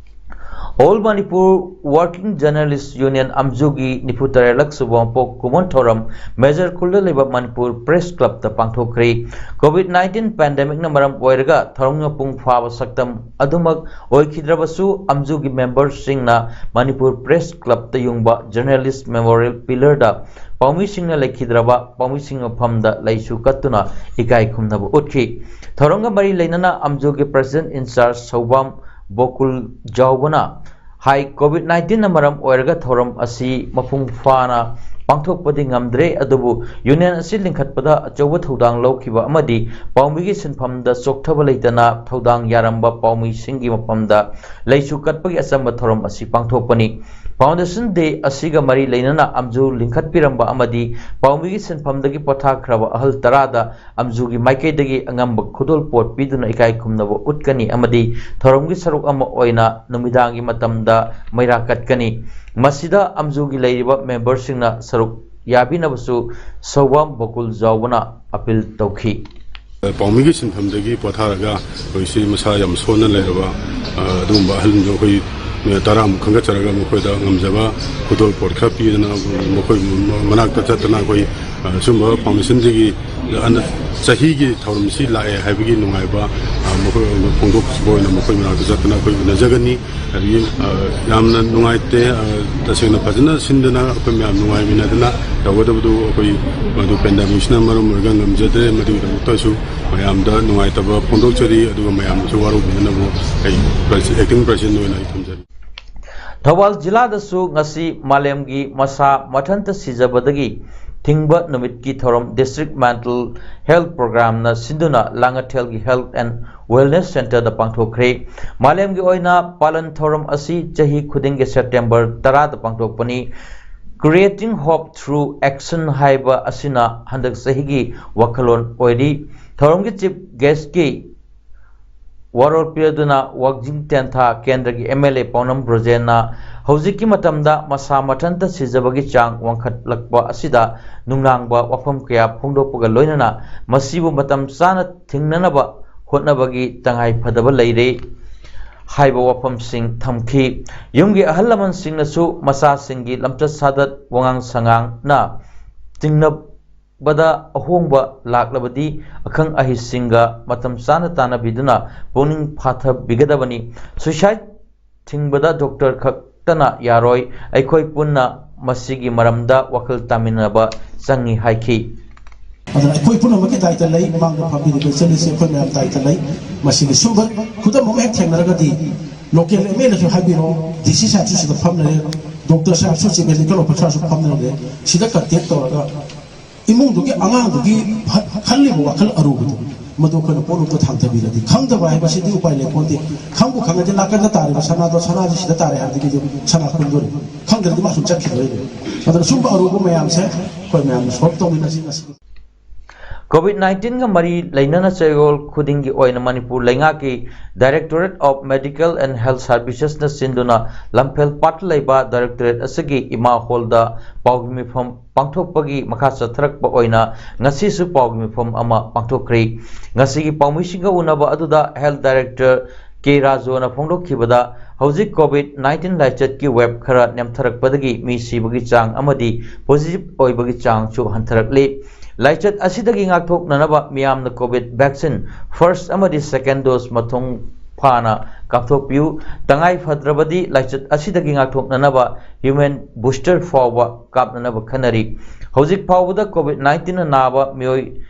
All Manipur Working Journalist Union ꯑꯝꯖꯨꯒꯤ ꯅꯤꯐꯨ ꯇꯔꯦꯠꯂꯛ ꯁꯨꯕ ꯃꯄꯣꯛ ꯀꯨꯝꯑꯣꯟ ꯊꯧꯔꯝ ꯃꯦꯖꯔ ꯈꯨꯜꯗ ꯂꯩꯕ ꯃꯅꯤꯄꯨꯔ ꯄ꯭ꯔꯦꯁ ꯀ꯭ꯂꯕꯇ ꯄꯥꯡꯊꯣꯛꯈ꯭ꯔꯤ꯫ ꯀꯣꯚꯤꯗ ꯅꯥꯏꯟꯇꯤꯟ ꯄꯦꯟꯗꯦꯃꯤꯛꯅ ꯃꯔꯝ ꯑꯣꯏꯔꯒ ꯊꯧꯔꯝꯒꯤ ꯃꯄꯨꯡ ꯐꯥꯕ ꯁꯛꯇꯝ ꯑꯗꯨꯃꯛ ꯑꯣꯏꯈꯤꯗ꯭ꯔꯕꯁꯨ, ꯑꯝꯖꯨꯒꯤ ꯃꯦꯝꯕꯔꯁꯤꯡꯅ ꯃꯅꯤꯄꯨꯔ ꯄ꯭ꯔꯦꯁ ꯀ꯭ꯂꯕꯇ ꯌꯨꯡꯕ ꯖꯔꯅꯦꯂꯤꯁ ꯃꯦꯃꯣꯔꯤꯌꯦꯜ ꯄꯤꯂꯔꯗ ꯄꯥꯎꯃꯤꯁꯤꯡꯅ ꯂꯩꯈꯤꯗ꯭ꯔꯕ ꯄꯥꯎꯃꯤꯁꯤꯡ ꯃꯐꯝꯗ ꯂꯩꯁꯨ ꯀꯠꯇꯨꯅ ꯏꯀꯥꯏ ꯈꯨꯝꯅꯕ ꯎꯠꯈꯤ꯫ ꯊꯧꯔꯝꯒ ꯃꯔꯤ ꯂꯩꯅꯅ ꯑꯝꯖꯨꯒꯤ ꯄ꯭ꯔꯦꯁꯤꯗꯦꯟꯠ ꯏꯟ ꯆꯥꯔꯖ ꯁꯧꯕꯥꯝ ꯕꯣꯀꯨꯜ ꯖꯥꯎꯕꯅ ꯍꯥꯏ, ꯀꯣꯚꯤꯗ ꯅꯥꯏꯟꯇꯤꯟꯅ ꯃꯔꯝ ꯑꯣꯏꯔꯒ ꯊꯧꯔꯝ ꯑꯁꯤ ꯃꯄꯨꯡ ꯐꯥꯅ ꯄꯥꯡꯊꯣꯛꯄꯗꯤ ꯉꯝꯗ꯭ꯔꯦ꯫ ꯑꯗꯨꯕꯨ ꯌꯨꯅꯤꯌꯟ ꯑꯁꯤ ꯂꯤꯡꯈꯠꯄꯗ ꯑꯆꯧꯕ ꯊꯧꯗꯥꯡ ꯂꯧꯈꯤꯕ ꯑꯃꯗꯤ ꯄꯥꯎꯃꯤꯒꯤ ꯁꯤꯟꯐꯝꯗ ꯆꯣꯛꯊꯕ ꯂꯩꯇꯅ ꯊꯧꯗꯥꯡ ꯌꯥꯔꯝꯕ ꯄꯥꯎꯃꯤꯁꯤꯡꯒꯤ ꯃꯐꯝꯗ ꯂꯩꯁꯨ ꯀꯠꯄꯒꯤ ꯑꯆꯝꯕ ꯊꯧꯔꯝ ꯑꯁꯤ ꯄꯥꯡꯊꯣꯛꯄꯅꯤ꯫ Foundation Day ꯑꯁꯤꯒ ꯃꯔꯤ ꯂꯩꯅꯅ ꯑꯝꯖꯨ ꯂꯤꯡꯈꯠꯄꯤꯔꯝꯕ ꯑꯃꯗꯤ ꯄꯥꯎꯃꯤꯒꯤ ꯁꯤꯟꯐꯝꯗꯒꯤ ꯄꯣꯊꯥꯈ꯭ꯔꯕ ꯑꯍꯜ ꯇꯔꯥꯗ ꯑꯝꯖꯨꯒꯤ ꯃꯥꯏꯀꯩꯗꯒꯤ ꯑꯉꯝꯕ ꯈꯨꯗꯣꯜ ꯄꯣꯠ ꯄꯤꯗꯨꯅ ꯏꯀꯥꯏ ꯈꯨꯝꯅꯕ ꯎꯠꯀꯅꯤ ꯑꯃꯗꯤ ꯊꯧꯔꯝꯒꯤ ꯁꯔꯨꯛ ꯑꯃ ꯑꯣꯏꯅ ꯅꯨꯃꯤꯗꯥꯡꯒꯤ ꯃꯇꯝꯗ ꯃꯩꯔꯥ ꯀꯠꯀꯅꯤ꯫ ꯃꯁꯤꯗ ꯑꯝꯖꯨꯒꯤ ꯂꯩꯔꯤꯕ ꯃꯦꯝꯕꯔꯁꯤꯡꯅ ꯁꯔꯨꯛ ꯌꯥꯕꯤꯅꯕꯁꯨ ꯁꯧꯕꯥꯝ ꯕꯣꯀꯨꯜ ꯖꯥꯎꯕꯅ ꯑꯄꯤꯜ ꯇꯧꯈꯤ꯫ ꯄꯥꯎꯃꯤꯒꯤ ꯁꯤꯟꯐꯝꯗꯒꯤ ꯄꯣꯊꯥꯔꯒ ꯑꯩꯈꯣꯏꯁꯤ ꯃꯁꯥ ꯌꯥꯝ ꯁꯣꯟꯅ ꯂꯩꯔꯕ, ꯑ, ꯑꯗꯨꯒꯨꯝꯕ ꯑꯍꯜꯁꯤꯡꯗꯣ ꯑꯩꯈꯣꯏ ꯇꯔꯥꯃꯨꯛ ꯈꯟꯒꯠꯆꯔꯒ ꯃꯈꯣꯏꯗ ꯉꯝꯖꯕ ꯈꯨꯗꯣꯜ ꯄꯣꯠ ꯈꯔ ꯄꯤꯗꯅ ꯃꯈꯣꯏ ꯃꯅꯥꯛꯇ ꯆꯠꯇꯅ ꯑꯩꯈꯣꯏ, ꯑ, ꯁꯨꯝꯕ Foundation Day ꯒꯤ ꯑꯅ-, ꯆꯍꯤꯒꯤ ꯊꯧꯔꯝꯁꯤ ꯂꯥꯛꯑꯦ ꯍꯥꯏꯕꯒꯤ ꯅꯨꯡꯉꯥꯏꯕ, ꯑ, ꯃꯈꯣꯏ ꯐꯣꯡꯗꯣꯛꯄ ꯑꯣꯏꯅ ꯃꯈꯣꯏ ꯃꯅꯥꯛꯇ ꯆꯠꯇꯅ ꯑꯩꯈꯣꯏ ꯎꯅꯖꯒꯅꯤ꯫ ꯑꯗꯒꯤ, ꯑ, ꯌꯥꯝꯅ ꯅꯨꯡꯉꯥꯏꯇꯦ, ꯑ, ꯇꯁꯦꯡꯅ ꯐꯖꯅ ꯁꯤꯟꯗꯅ ꯑꯩꯈꯣꯏ ꯃꯌꯥꯝ ꯅꯨꯡꯉꯥꯏꯃꯤꯟꯅꯗꯅ ꯇꯧꯒꯗꯕꯗꯨ ꯑꯩꯈꯣꯏ ꯃꯗꯨ pandemic ꯁꯤꯅ ꯃꯔꯝ ꯑꯣꯏꯔꯒ ꯉꯝꯖꯗ꯭ꯔꯦ꯫ ꯃꯗꯨꯒꯤꯗꯃꯛꯇꯁꯨ ꯃꯌꯥꯝꯗ ꯅꯨꯡꯉꯥꯏꯇꯕ ꯐꯣꯡꯗꯣꯛꯆꯔꯤ꯫ ꯑꯗꯨꯒ ꯃꯌꯥꯝꯅꯁꯨ ꯋꯥꯔꯧꯕꯤꯗꯅꯕ ꯑꯩ ꯄ꯭ꯔꯁ-, acting president ꯑꯣꯏꯅ ꯑꯩ ꯊꯝꯖꯔꯤ꯫ ꯊꯧꯕꯥꯜ ꯖꯤꯂꯥꯗꯁꯨ ꯉꯁꯤ ꯃꯥꯂꯦꯝꯒꯤ ꯃꯁꯥ ꯃꯊꯟꯇ ꯁꯤꯖꯕꯗꯒꯤ ꯊꯤꯡꯕ ꯅꯨꯃꯤꯠꯀꯤ ꯊꯧꯔꯝ District Mental Health Program ꯅ ꯁꯤꯟꯗꯨꯅ ꯂꯥꯡꯉꯊꯦꯜꯒꯤ Health and Wellness Centre ꯗ ꯄꯥꯡꯊꯣꯛꯈ꯭ꯔꯦ꯫ ꯃꯥꯂꯦꯝꯒꯤ ꯑꯣꯏꯅ ꯄꯥꯂꯟ ꯊꯧꯔꯝ ꯑꯁꯤ ꯆꯍꯤ ꯈꯨꯗꯤꯡꯒꯤ September ꯇꯔꯥꯗ ꯄꯥꯡꯊꯣꯛꯄꯅꯤ꯫ Creating Hope Through Action ꯍꯥꯏꯕ ꯑꯁꯤꯅ ꯍꯟꯗꯛ ꯆꯍꯤꯒꯤ ꯋꯥꯈꯜꯂꯣꯟ ꯑꯣꯏꯔꯤ꯫ ꯊꯧꯔꯝꯒꯤ Chief Guest ꯀꯤ ꯋꯥꯔꯣꯜ ꯄꯤꯔꯗꯨꯅ ꯋꯥꯡꯖꯤꯡ ꯇꯦꯟꯊꯥ ꯀꯦꯟꯗ꯭ꯔꯒꯤ M L A ꯄꯥꯎꯅꯝ ꯕ꯭ꯔꯣꯖꯦꯟꯅ ꯍꯧꯖꯤꯛꯀꯤ ꯃꯇꯝꯗ ꯃꯁꯥ ꯃꯊꯟꯇ ꯁꯤꯖꯕꯒꯤ ꯆꯥꯡ ꯋꯥꯡꯈꯠꯂꯛꯄ ꯑꯁꯤꯗ ꯅꯨꯡꯅꯥꯡꯕ ꯋꯥꯐꯝ ꯀꯌꯥ ꯐꯣꯡꯗꯣꯛꯄꯒ ꯂꯣꯏꯅꯅ ꯃꯁꯤꯕꯨ ꯃꯇꯝ ꯆꯥꯅ ꯊꯤꯡꯅꯅꯕ ꯍꯣꯠꯅꯕꯒꯤ ꯇꯉꯥꯏ ꯐꯗꯕ ꯂꯩꯔꯦ ꯍꯥꯏꯕ ꯋꯥꯐꯝꯁꯤꯡ ꯊꯝꯈꯤ꯫ ꯌꯨꯝꯒꯤ ꯑꯍꯜ ꯂꯃꯟꯁꯤꯡꯅꯁꯨ ꯃꯆꯥꯁꯤꯡꯒꯤ ꯂꯝꯆꯠ ꯁꯥꯖꯠ, ꯋꯥꯉꯥꯡ ꯁꯉꯥꯡꯅ ꯆꯤꯡꯅ ꯕꯗ ꯑꯍꯣꯡꯕ ꯂꯥꯛꯂꯕꯗꯤ ꯑꯈꯪ ꯑꯍꯩꯁꯤꯡꯒ ꯃꯇꯝ ꯆꯥꯅ ꯇꯥꯟꯅꯕꯤꯗꯨꯅ ꯄꯨꯛꯅꯤꯡ ꯐꯥꯊꯕꯤꯒꯗꯕꯅꯤ꯫ Suicide ꯊꯤꯡꯕꯗ doctor ꯈꯛꯇꯅ ꯌꯥꯔꯣꯏ, ꯑꯩꯈꯣꯏ ꯄꯨꯟꯅ ꯃꯁꯤꯒꯤ ꯃꯔꯝꯗ ꯋꯥꯈꯜ ꯇꯥꯃꯤꯟꯅꯕ ꯆꯪꯏ ꯍꯥꯏꯈꯤ꯫ ꯑꯗꯨꯅ ꯑꯩꯈꯣꯏ ꯄꯨꯝꯅꯃꯛꯀꯤ ꯗꯥꯏꯇ ꯂꯩ꯫ ꯃꯃꯥꯡꯗ ꯐꯝꯕꯤꯔꯤꯕ ꯏꯆꯟ ꯏꯆꯦ ꯑꯩꯈꯣꯏ ꯃꯌꯥꯝ ꯗꯥꯏꯇ ꯂꯩ꯫ ꯃꯁꯤꯒꯤ ꯁꯨꯝꯕ ꯈꯨꯗꯝ ꯑꯃ ꯍꯦꯛ ꯊꯦꯡꯅꯔꯒꯗꯤ ꯂꯣꯀꯦꯜ ꯑꯦꯝ ꯑꯦꯜ ꯑꯦꯁꯨ ꯍꯥꯏꯕꯤꯔꯣ, ꯗꯤ ꯁꯤ ꯁꯥꯍꯦꯕꯁꯨ ꯁꯤꯗ ꯐꯝ ꯂꯩꯔꯦ, ꯗꯣꯛꯇꯔ ꯁꯥꯍꯦꯕꯁꯨ, ꯆꯤꯐ ꯃꯦꯗꯤꯀꯦꯜ ꯑꯣꯐꯤꯁꯥꯔꯁꯨ ꯐꯝ ꯂꯩꯔꯦ꯫ ꯁꯤꯗ ꯀꯟꯇꯦꯛ ꯇꯧꯔꯒ ꯏꯃꯨꯡꯗꯨꯒꯤ ꯑꯉꯥꯡꯗꯨꯒꯤ ꯐ-, ꯈꯜꯂꯤꯕ ꯋꯥꯈꯜ ꯑꯔꯨꯕꯗꯣ, ꯃꯗꯨ ꯑꯩꯈꯣꯏꯅ ꯄꯣꯠꯂꯨꯝꯗ ꯊꯥꯡꯊꯕꯤꯔꯗꯤ, ꯈꯪꯗꯕ ꯍꯥꯏꯕꯁꯤꯗꯤ ꯎꯄꯥꯏ ꯂꯩꯄꯣꯟꯇꯦ꯫ ꯈꯪꯕꯨ ꯈꯪꯉꯗꯤ ꯅꯥꯀꯟꯗ ꯇꯥꯔꯤꯕ ꯁꯅꯥꯗꯣ, ꯁꯅꯥꯁꯦ ꯁꯤꯗ ꯇꯥꯔꯦ ꯍꯥꯏꯕꯗꯒꯤ ꯑꯗꯨꯝ ꯁꯅꯥ ꯈꯨꯟꯗꯣꯔꯤꯕ, ꯈꯪꯗ꯭ꯔꯗꯤ ꯃꯥ ꯁꯨꯝ ꯆꯠꯈꯤꯗꯣꯔꯤꯕ꯫ ꯑꯗꯨꯅ ꯁꯨꯝꯕ ꯑꯔꯨꯕ ꯃꯌꯥꯝꯁꯦ ꯑꯩꯈꯣꯏ ꯃꯌꯥꯝꯅ ꯁꯣꯜꯕ ꯇꯧꯃꯤꯟꯅꯁꯤ꯫ ꯉꯁꯤꯒꯤ COVID nineteen ꯒ ꯃꯔꯤ ꯂꯩꯅꯅ ꯆꯌꯣꯜ ꯈꯨꯗꯤꯡꯒꯤ ꯑꯣꯏꯅ ꯃꯅꯤꯄꯨꯔ ꯂꯩꯉꯥꯛꯀꯤ Directorate of Medical and Health Services ꯅ ꯁꯤꯟꯗꯨꯅ ꯂꯝꯐꯦꯜ ꯄꯥꯠꯇ ꯂꯩꯕ directorate ꯑꯁꯤꯒꯤ ꯏꯃꯥ ꯍꯣꯜꯗ ꯄꯥꯎꯒꯤ ꯃꯤꯐꯝ ꯄꯥꯡꯊꯣꯛꯄꯒꯤ ꯃꯈꯥ ꯆꯠꯊꯔꯛꯄ ꯑꯣꯏꯅ ꯉꯁꯤꯁꯨ ꯄꯥꯎꯒꯤ ꯃꯤꯐꯝ ꯑꯃ ꯄꯥꯡꯊꯣꯛꯈ꯭ꯔꯦ꯫ ꯉꯁꯤꯒꯤ ꯄꯥꯎꯃꯤꯁꯤꯡꯒ ꯎꯅꯕ ꯑꯗꯨꯗ Health Director ꯀꯦ ꯔꯥꯖꯨꯅ ꯐꯣꯡꯗꯣꯛꯈꯤꯕꯗ, ꯍꯧꯖꯤꯛ COVID nineteen ꯂꯥꯏꯆꯠꯀꯤ wave ꯈꯔ ꯅꯦꯝꯊꯔꯛꯄꯗꯒꯤ ꯃꯤ ꯁꯤꯕꯒꯤ ꯆꯥꯡ ꯑꯃꯗꯤ positive ꯑꯣꯏꯕꯒꯤ ꯆꯥꯡꯁꯨ ꯍꯟꯊꯔꯛꯂꯤ꯫ ꯂꯥꯏꯆꯠ ꯑꯁꯤꯗꯒꯤ ꯉꯥꯛꯊꯣꯛꯅꯅꯕ ꯃꯤꯌꯥꯝꯅ COVID vaccine first ꯑꯃꯗꯤ second dose ꯃꯊꯣꯡ ꯐꯥꯅ ꯀꯥꯞꯊꯣꯛꯄꯤꯌꯨ꯫ ꯇꯉꯥꯏ ꯐꯗ꯭ꯔꯕꯗꯤ ꯂꯥꯏꯆꯠ ꯑꯁꯤꯗꯒꯤ ꯉꯥꯛꯊꯣꯛꯅꯅꯕ human booster ꯐꯥꯎꯕ ꯀꯥꯞꯅꯅꯕ ꯈꯟꯅꯔꯤ꯫ ꯍꯧꯖꯤꯛ ꯐꯥꯎꯕꯗ COVID nineteen ꯅ ꯅꯥꯕ ꯃꯤꯑꯣꯏ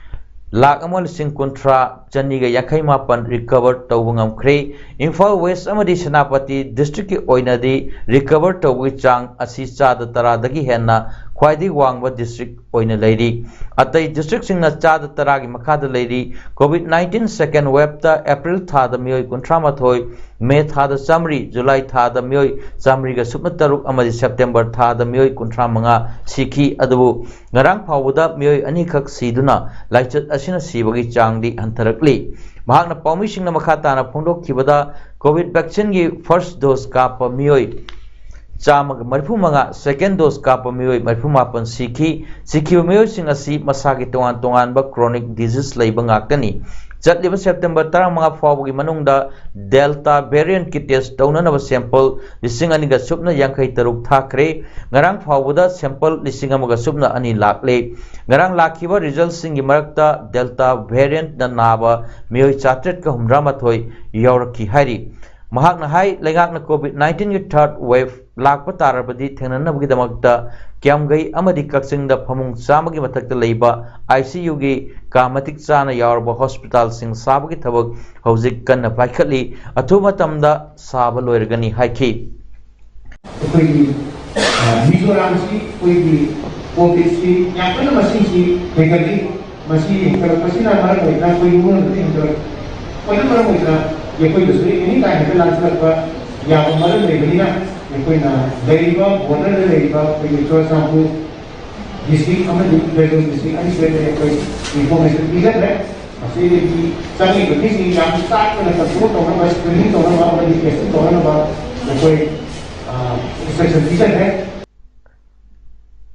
ꯂꯥꯈ ꯑꯃ ꯂꯤꯁꯤꯡ ꯀꯨꯟꯊ꯭ꯔꯥ ꯆꯅꯤꯒ ꯌꯥꯡꯈꯩ ꯃꯥꯄꯟ recover ꯇꯧꯕ ꯉꯝꯈ꯭ꯔꯦ꯫ ꯏꯝꯐꯥꯜ West ꯑꯃꯗꯤ ꯁꯦꯅꯥꯄꯇꯤ district ꯀꯤ ꯑꯣꯏꯅꯗꯤ recover ꯇꯧꯕꯒꯤ ꯆꯥꯡ ꯑꯁꯤ ꯆꯥꯗ ꯇꯔꯥꯗꯒꯤ ꯍꯦꯟꯅ ꯈ꯭ꯋꯥꯏꯗꯒꯤ ꯋꯥꯡꯕ district ꯑꯣꯏꯅ ꯂꯩꯔꯤ꯫ ꯑꯇꯩ district ꯁꯤꯡꯅ ꯆꯥꯗ ꯇꯔꯥꯒꯤ ꯃꯈꯥꯗ ꯂꯩꯔꯤ꯫ COVID nineteen second wave ꯇ April ꯊꯥꯗ ꯃꯤꯑꯣꯏ ꯀꯨꯟꯊ꯭ꯔꯥ ꯃꯥꯊꯣꯏ, May ꯊꯥꯗ ꯆꯥꯃꯔꯤ, July ꯊꯥꯗ ꯃꯤꯑꯣꯏ ꯆꯥꯃꯔꯤꯒ ꯁꯨꯞꯅ ꯇꯔꯨꯛ ꯑꯃꯗꯤ September ꯊꯥꯗ ꯃꯤꯑꯣꯏ ꯀꯨꯟꯊ꯭ꯔꯥ ꯃꯉꯥ ꯁꯤꯈꯤ꯫ ꯑꯗꯨꯕꯨ ꯉꯔꯥꯡ ꯐꯥꯎꯕꯗ ꯃꯤꯑꯣꯏ ꯑꯅꯤꯈꯛ ꯁꯤꯗꯨꯅ ꯂꯥꯏꯆꯠ ꯑꯁꯤꯅ ꯁꯤꯕꯒꯤ ꯆꯥꯡꯗꯤ ꯍꯟꯊꯔꯛꯂꯤ꯫ ꯃꯍꯥꯛꯅ ꯄꯥꯎꯃꯤꯁꯤꯡꯅ ꯃꯈꯥ ꯇꯥꯅ ꯐꯣꯡꯗꯣꯛꯈꯤꯕꯗ, COVID vaccine ꯒꯤ first dose ꯀꯥꯞꯄ ꯃꯤꯑꯣꯏ ꯆꯥꯝꯃꯒ ꯃꯔꯤꯐꯨ ꯃꯉꯥ, second dose ꯀꯥꯞꯄ ꯃꯤꯑꯣꯏ ꯃꯔꯤꯐꯨ ꯃꯥꯄꯟ ꯁꯤꯈꯤ꯫ ꯁꯤꯈꯤꯕ ꯃꯤꯑꯣꯏꯁꯤꯡ ꯑꯁꯤ ꯃꯁꯥꯒꯤ ꯇꯣꯉꯥꯟ ꯇꯣꯉꯥꯟꯕ chronic disease ꯂꯩꯕ ꯉꯥꯛꯇꯅꯤ꯫ ꯆꯠꯂꯤꯕ September ꯇꯔꯥꯃꯉꯥ ꯐꯥꯎꯕꯒꯤ ꯃꯅꯨꯡꯗ Delta variant ꯀꯤ test ꯇꯧꯅꯅꯕ sample ꯂꯤꯁꯤꯡ ꯑꯅꯤꯒ ꯁꯨꯞꯅ ꯌꯥꯡꯈꯩ ꯇꯔꯨꯛ ꯊꯥꯈ꯭ꯔꯦ꯫ ꯉꯔꯥꯡ ꯐꯥꯎꯕꯗ sample ꯂꯤꯁꯤꯡ ꯑꯃꯒ ꯁꯨꯞꯅ ꯑꯅꯤ ꯂꯥꯛꯂꯦ꯫ ꯉꯔꯥꯡ ꯂꯥꯛꯈꯤꯕ result ꯁꯤꯡꯒꯤ ꯃꯔꯛꯇ Delta variant ꯅ ꯅꯥꯕ ꯃꯤꯑꯣꯏ ꯆꯥꯇ꯭ꯔꯦꯠꯀ ꯍꯨꯝꯗ꯭ꯔꯥ ꯃꯥꯊꯣꯏ ꯌꯥꯎꯔꯛꯈꯤ ꯍꯥꯏꯔꯤ꯫ ꯃꯍꯥꯛꯅ ꯍꯥꯏ, ꯂꯩꯉꯥꯛꯅ COVID nineteen ꯒꯤ third wave ꯂꯥꯛꯄ ꯇꯥꯔꯕꯗꯤ ꯊꯦꯡꯅꯅꯕꯒꯤꯗꯃꯛꯇ ꯀꯤꯌꯥꯝꯒꯩ ꯑꯃꯗꯤ ꯀꯛꯆꯤꯡꯗ ꯐꯃꯨꯡ ꯆꯥꯝꯃꯒꯤ ꯃꯊꯛꯇ ꯂꯩꯕ ICU ꯒꯤ ꯀꯥ ꯃꯇꯤꯛ ꯆꯥꯅ ꯌꯥꯎꯔꯕ ꯍꯣꯁꯄꯤꯇꯥꯜꯁꯤꯡ ꯁꯥꯕꯒꯤ ꯊꯕꯛ ꯍꯧꯖꯤꯛ ꯀꯟꯅ ꯄꯥꯏꯈꯠꯂꯤ꯫ ꯑꯊꯨꯕ ꯃꯇꯝꯗ ꯁꯥꯕ ꯂꯣꯏꯔꯒꯅꯤ ꯍꯥꯏꯈꯤ꯫ ꯑꯩꯈꯣꯏꯒꯤ, ꯑ, ꯃꯤꯖꯣꯔꯥꯝꯁꯤ ꯑꯩꯈꯣꯏꯒꯤ COVIDꯁꯤ ꯌꯥꯝ ꯀꯟꯅ ꯃꯁꯤꯡꯁꯤ ꯍꯦꯟꯒꯠꯂꯤ꯫ ꯃꯁꯤ ꯍꯦꯟꯒꯠꯂꯛꯄꯁꯤꯅ ꯃꯔꯝ ꯑꯣꯏꯗꯨꯅ ꯑꯩꯈꯣꯏ ꯃꯤꯑꯣꯏꯕꯗ ꯍꯦꯟꯒꯠꯂꯛꯄꯅ ꯃꯔꯝ ꯑꯣꯏꯗꯨꯅ ꯑꯩꯈꯣꯏꯗꯁꯨ ꯑꯦꯅꯤ ꯇꯥꯏꯝꯗ ꯂꯥꯟꯁꯤꯜꯂꯛꯄ ꯌꯥꯕ ꯃꯔꯝ ꯂꯩꯕꯅꯤꯅ ꯑꯩꯈꯣꯏꯅ ꯂꯩꯔꯤꯕ borderꯗ ꯂꯩꯔꯤꯕ ꯑꯩꯈꯣꯏꯒꯤ ꯆꯨꯔꯆꯥꯟꯄꯨꯔ district ꯑꯃꯗꯤ ꯐꯦꯔꯖꯧ district ꯑꯅꯤꯁꯤꯗ ꯑꯩꯈꯣꯏ information ꯄꯤꯖꯈ꯭ꯔꯦ꯫ ꯃꯁꯤꯗꯒꯤ ꯆꯪꯉꯤꯕ ꯃꯤꯁꯤꯡ ꯌꯥꯝ ꯇꯥꯏꯠ ꯑꯣꯏꯅ control ꯇꯧꯅꯕ, screening ꯇꯧꯅꯕ ꯑꯃꯗꯤ testing ꯇꯧꯅꯕ ꯑꯩꯈꯣꯏ, ꯑ, instruction ꯄꯤꯖꯈ꯭ꯔꯦ꯫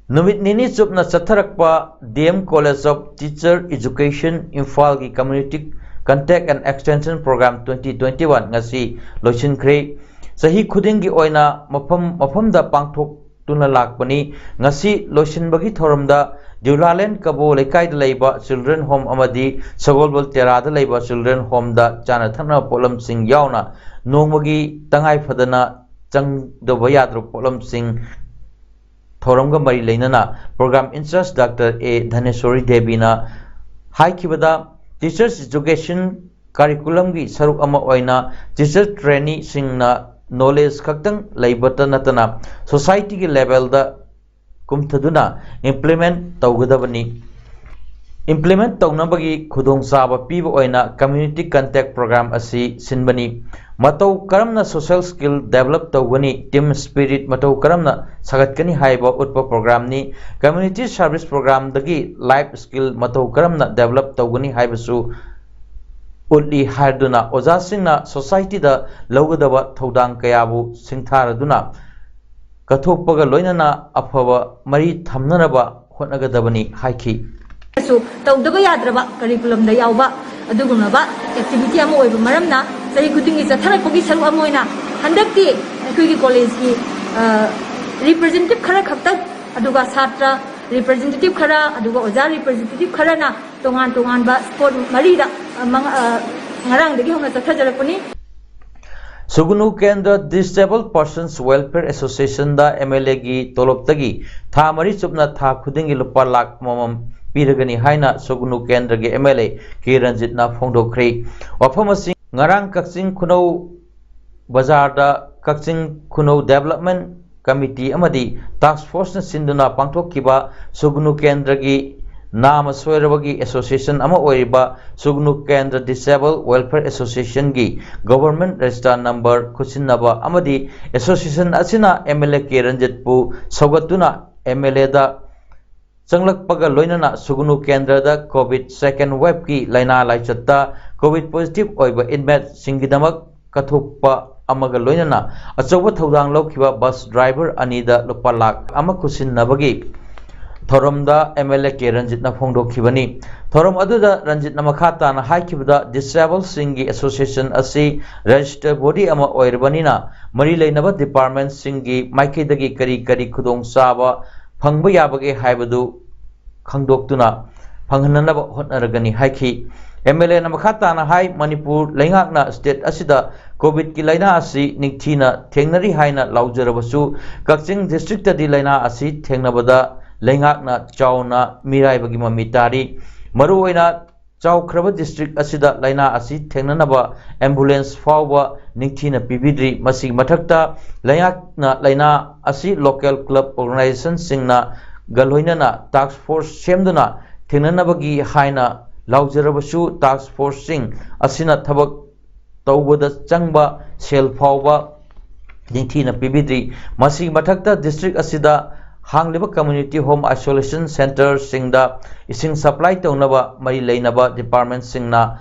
ꯅꯨꯃꯤꯠ ꯅꯤꯅꯤ ꯆꯨꯞꯅ ꯆꯠꯊꯔꯛꯄ DM College of Teacher Education ꯏꯝꯐꯥꯜꯒꯤ Community Contact and Extension Program twenty twenty-one ꯉꯁꯤ ꯂꯣꯏꯁꯤꯟꯈ꯭ꯔꯦ꯫ ꯆꯍꯤ ꯈꯨꯗꯤꯡꯒꯤ ꯑꯣꯏꯅ ꯃꯐꯝ ꯃꯐꯝꯗ ꯄꯥꯡꯊꯣꯛꯇꯨꯅ ꯂꯥꯛꯄꯅꯤ꯫ ꯉꯁꯤ ꯂꯣꯏꯁꯤꯟꯕꯒꯤ ꯊꯧꯔꯝꯗ ꯗꯤꯎꯂꯥꯂꯦꯟ ꯀꯕꯣ ꯂꯩꯀꯥꯏꯗ ꯂꯩꯕ Children Home ꯑꯃꯗꯤ ꯁꯒꯣꯜꯕꯜ ꯇꯦꯔꯥꯗ ꯂꯩꯕ Children Homeꯗ ꯆꯥꯅ ꯊꯛꯅꯕ ꯄꯣꯠꯂꯝꯁꯤꯡ ꯌꯥꯎꯅ ꯅꯣꯡꯃꯒꯤ ꯇꯉꯥꯏ ꯐꯗꯅ ꯆꯪꯗꯕ ꯌꯥꯗ꯭ꯔꯕ ꯄꯣꯠꯂꯝꯁꯤꯡ ꯊꯧꯔꯝꯒ ꯃꯔꯤ ꯂꯩꯅꯅ program in charge Doctor A ꯙꯅꯦꯁꯣꯔꯤ ꯗꯦꯕꯤꯅ ꯍꯥꯏꯈꯤꯕꯗ, Teachers Education curriculumꯒꯤ ꯁꯔꯨꯛ ꯑꯃ ꯑꯣꯏꯅ teacher traineeꯁꯤꯡꯅ knowledge ꯈꯛꯇꯪ ꯂꯩꯕꯇ ꯅꯠꯇꯅ societyꯒꯤ levelꯗ ꯀꯨꯝꯊꯗꯨꯅ implement ꯇꯧꯒꯗꯕꯅꯤ꯫ Implement ꯇꯧꯅꯕꯒꯤ ꯈꯨꯗꯣꯡꯆꯥꯕ ꯄꯤꯕ ꯑꯣꯏꯅ Community Contact Program ꯑꯁꯤ ꯁꯤꯟꯕꯅꯤ꯫ ꯃꯇꯧ ꯀꯔꯝꯅ social skill develop ꯇꯧꯒꯅꯤ, team spirit ꯃꯇꯧ ꯀꯔꯝꯅ ꯁꯥꯒꯠꯀꯅꯤ ꯍꯥꯏꯕ ꯎꯠꯄ programꯅꯤ꯫ Community Service Programꯗꯒꯤ life skill ꯃꯇꯧ ꯀꯔꯝꯅ develop ꯇꯧꯒꯅꯤ ꯍꯥꯏꯕꯁꯨ ꯎꯠꯂꯤ ꯍꯥꯏꯗꯨꯅ ꯑꯣꯖꯥꯁꯤꯡꯅ societyꯗ ꯂꯧꯒꯗꯕ ꯊꯧꯗꯥꯡ ꯀꯌꯥꯕꯨ ꯁꯤꯡꯊꯥꯔꯗꯨꯅ ꯀꯠꯊꯣꯛꯄꯒ ꯂꯣꯏꯅꯅ ꯑꯐꯕ ꯃꯔꯤ ꯊꯝꯅꯅꯕ ꯍꯣꯠꯅꯒꯗꯕꯅꯤ ꯍꯥꯏꯈꯤ꯫ ꯁꯨ ꯇꯧꯗꯕ ꯌꯥꯗ꯭ꯔꯕ curriculumꯗ ꯌꯥꯎꯕ ꯑꯗꯨꯒꯨꯝꯂꯕ activity ꯑꯃ ꯑꯣꯏꯕ ꯃꯔꯝꯅ ꯆꯍꯤ ꯈꯨꯗꯤꯡꯒꯤ ꯆꯠꯊꯔꯛꯄꯒꯤ ꯁꯔꯨꯛ ꯑꯃ ꯑꯣꯏꯅ ꯍꯟꯗꯛꯇꯤ ꯑꯩꯈꯣꯏꯒꯤ collegeꯀꯤ, ꯑ, representative ꯈꯔ ꯈꯛꯇꯪ, ꯑꯗꯨꯒ ꯁꯥꯇ꯭ꯔ representative ꯈꯔ, ꯑꯗꯨꯒ ꯑꯣꯖꯥ representative ꯈꯔꯅ ꯇꯣꯉꯥꯟ ꯇꯣꯉꯥꯟꯕ spot ꯃꯔꯤꯗ, ꯑ, ꯃꯉꯥ, ꯑ, ꯉꯔꯥꯡꯗꯒꯤ ꯍꯧꯅ ꯆꯠꯊꯖꯔꯛꯄꯅꯤ꯫ ꯁꯨꯒꯨꯅꯨ ꯀꯦꯟꯗ꯭ꯔ Disabled Persons Welfare Associationꯗ MLAꯒꯤ ꯇꯣꯂꯣꯞꯇꯒꯤ ꯊꯥ ꯃꯔꯤ ꯆꯨꯞꯅ ꯊꯥ ꯈꯨꯗꯤꯡꯒꯤ ꯂꯨꯄꯥ ꯂꯥꯈ ꯑꯃꯃꯝ ꯄꯤꯔꯒꯅꯤ ꯍꯥꯏꯅ ꯁꯨꯒꯨꯅꯨ ꯀꯦꯟꯗ꯭ꯔꯒꯤ MLA ꯀꯦ ꯔꯟꯖꯤꯠꯅ ꯐꯣꯡꯗꯣꯛꯈ꯭ꯔꯦ꯫ ꯋꯥꯐꯝ ꯑꯁꯤ ꯉꯔꯥꯡ ꯀꯛꯆꯤꯡ ꯈꯨꯅꯧ ꯕꯖꯥꯔꯗ ꯀꯛꯆꯤꯡ ꯈꯨꯅꯧ Development Committee ꯑꯃꯗꯤ Task Forceꯅ ꯁꯤꯟꯗꯨꯅ ꯄꯥꯡꯊꯣꯛꯈꯤꯕ ꯁꯨꯒꯨꯅꯨ ꯀꯦꯟꯗ꯭ꯔꯒꯤ ꯅꯥꯃ ꯁꯣꯏꯔꯕꯒꯤ association ꯑꯃ ꯑꯣꯏꯔꯤꯕ ꯁꯨꯒꯨꯅꯨ ꯀꯦꯟꯗ꯭ꯔ Disabled Welfare Associationꯒꯤ Government Register Number ꯈꯨꯠꯁꯤꯟꯅꯕ ꯑꯃꯗꯤ association ꯑꯁꯤꯅ MLA ꯀꯦ ꯔꯟꯖꯤꯠꯄꯨ ꯁꯧꯒꯠꯇꯨꯅ MLAꯗ ꯆꯪꯂꯛꯄꯒ ꯂꯣꯏꯅꯅ ꯁꯨꯒꯨꯅꯨ ꯀꯦꯟꯗ꯭ꯔꯗ COVID second waveꯀꯤ ꯂꯥꯏꯅꯥ ꯂꯥꯏꯆꯠꯇ COVID positive ꯑꯣꯏꯕ inmateꯁꯤꯡꯒꯤꯗꯃꯛ ꯀꯠꯊꯣꯛꯄ ꯑꯃꯒ ꯂꯣꯏꯅꯅ ꯑꯆꯧꯕ ꯊꯧꯗꯥꯡ ꯂꯧꯈꯤꯕ bus driver ꯑꯅꯤꯗ ꯂꯨꯄꯥ ꯂꯥꯈ ꯑꯃ ꯈꯨꯠꯁꯤꯟꯅꯕꯒꯤ ꯊꯧꯔꯝꯗ MLA ꯀꯦ ꯔꯟꯖꯤꯠꯅ ꯐꯣꯡꯗꯣꯛꯈꯤꯕꯅꯤ꯫ ꯊꯧꯔꯝ ꯑꯗꯨꯗ ꯔꯟꯖꯤꯠꯅ ꯃꯈꯥ ꯇꯥꯅ ꯍꯥꯏꯈꯤꯕꯗ, Disabledꯁꯤꯡꯒꯤ association ꯑꯁꯤ registered body ꯑꯃ ꯑꯣꯏꯔꯕꯅꯤꯅ, ꯃꯔꯤ ꯂꯩꯅꯕ departmentꯁꯤꯡꯒꯤ ꯃꯥꯏꯀꯩꯗꯒꯤ ꯀꯔꯤ ꯀꯔꯤ ꯈꯨꯗꯣꯡꯆꯥꯕ ꯐꯪꯕ ꯌꯥꯕꯒꯦ ꯍꯥꯏꯕꯗꯨ ꯈꯪꯗꯣꯛꯇꯨꯅ ꯐꯪꯍꯟꯅꯅꯕ ꯍꯣꯠꯅꯔꯒꯅꯤ ꯍꯥꯏꯈꯤ꯫ MLAꯅ ꯃꯈꯥ ꯇꯥꯅ ꯍꯥꯏ, ꯃꯅꯤꯄꯨꯔ ꯂꯩꯉꯥꯛꯅ state ꯑꯁꯤꯗ COVIDꯀꯤ ꯂꯥꯏꯅꯥ ꯑꯁꯤ ꯅꯤꯡꯊꯤꯅ ꯊꯦꯡꯅꯔꯤ ꯍꯥꯏꯅ ꯂꯥꯎꯖꯔꯕꯁꯨ, ꯀꯛꯆꯤꯡ districtꯇꯗꯤ ꯂꯥꯏꯅꯥ ꯑꯁꯤ ꯊꯦꯡꯅꯕꯗ ꯂꯩꯉꯥꯛꯅ ꯆꯥꯎꯅ ꯃꯤꯔꯥꯏꯕꯒꯤ ꯃꯃꯤ ꯇꯥꯔꯤ꯫ ꯃꯔꯨꯑꯣꯏꯅ ꯆꯥꯎꯈ꯭ꯔꯕ district ꯑꯁꯤꯗ ꯂꯥꯏꯅꯥ ꯑꯁꯤ ꯊꯦꯡꯅꯅꯕ ambulance ꯐꯥꯎꯕ ꯅꯤꯡꯊꯤꯅ ꯄꯤꯕꯤꯗ꯭ꯔꯤ꯫ ꯃꯁꯤꯒꯤ ꯃꯊꯛꯇ ꯂꯩꯉꯥꯛꯅ ꯂꯥꯏꯅꯥ ꯑꯁꯤ local club organizationꯁꯤꯡꯅ ꯒ ꯂꯣꯏꯅꯅ task force ꯁꯦꯝꯗꯨꯅ ꯊꯦꯡꯅꯅꯕꯒꯤ ꯍꯥꯏꯅ ꯂꯥꯎꯖꯔꯕꯁꯨ, task forceꯁꯤꯡ ꯑꯁꯤꯅ ꯊꯕꯛ ꯇꯧꯕꯗ ꯆꯪꯕ ꯁꯦꯜ ꯐꯥꯎꯕ ꯅꯤꯡꯊꯤꯅ ꯄꯤꯕꯤꯗ꯭ꯔꯤ꯫ ꯃꯁꯤꯒꯤ ꯃꯊꯛꯇ district ꯑꯁꯤꯗ ꯍꯥꯡꯂꯤꯕ community home isolation centreꯁꯤꯡꯗ ꯏꯁꯤꯡ supply ꯇꯧꯅꯕ ꯃꯔꯤ ꯂꯩꯅꯕ departmentꯁꯤꯡꯅ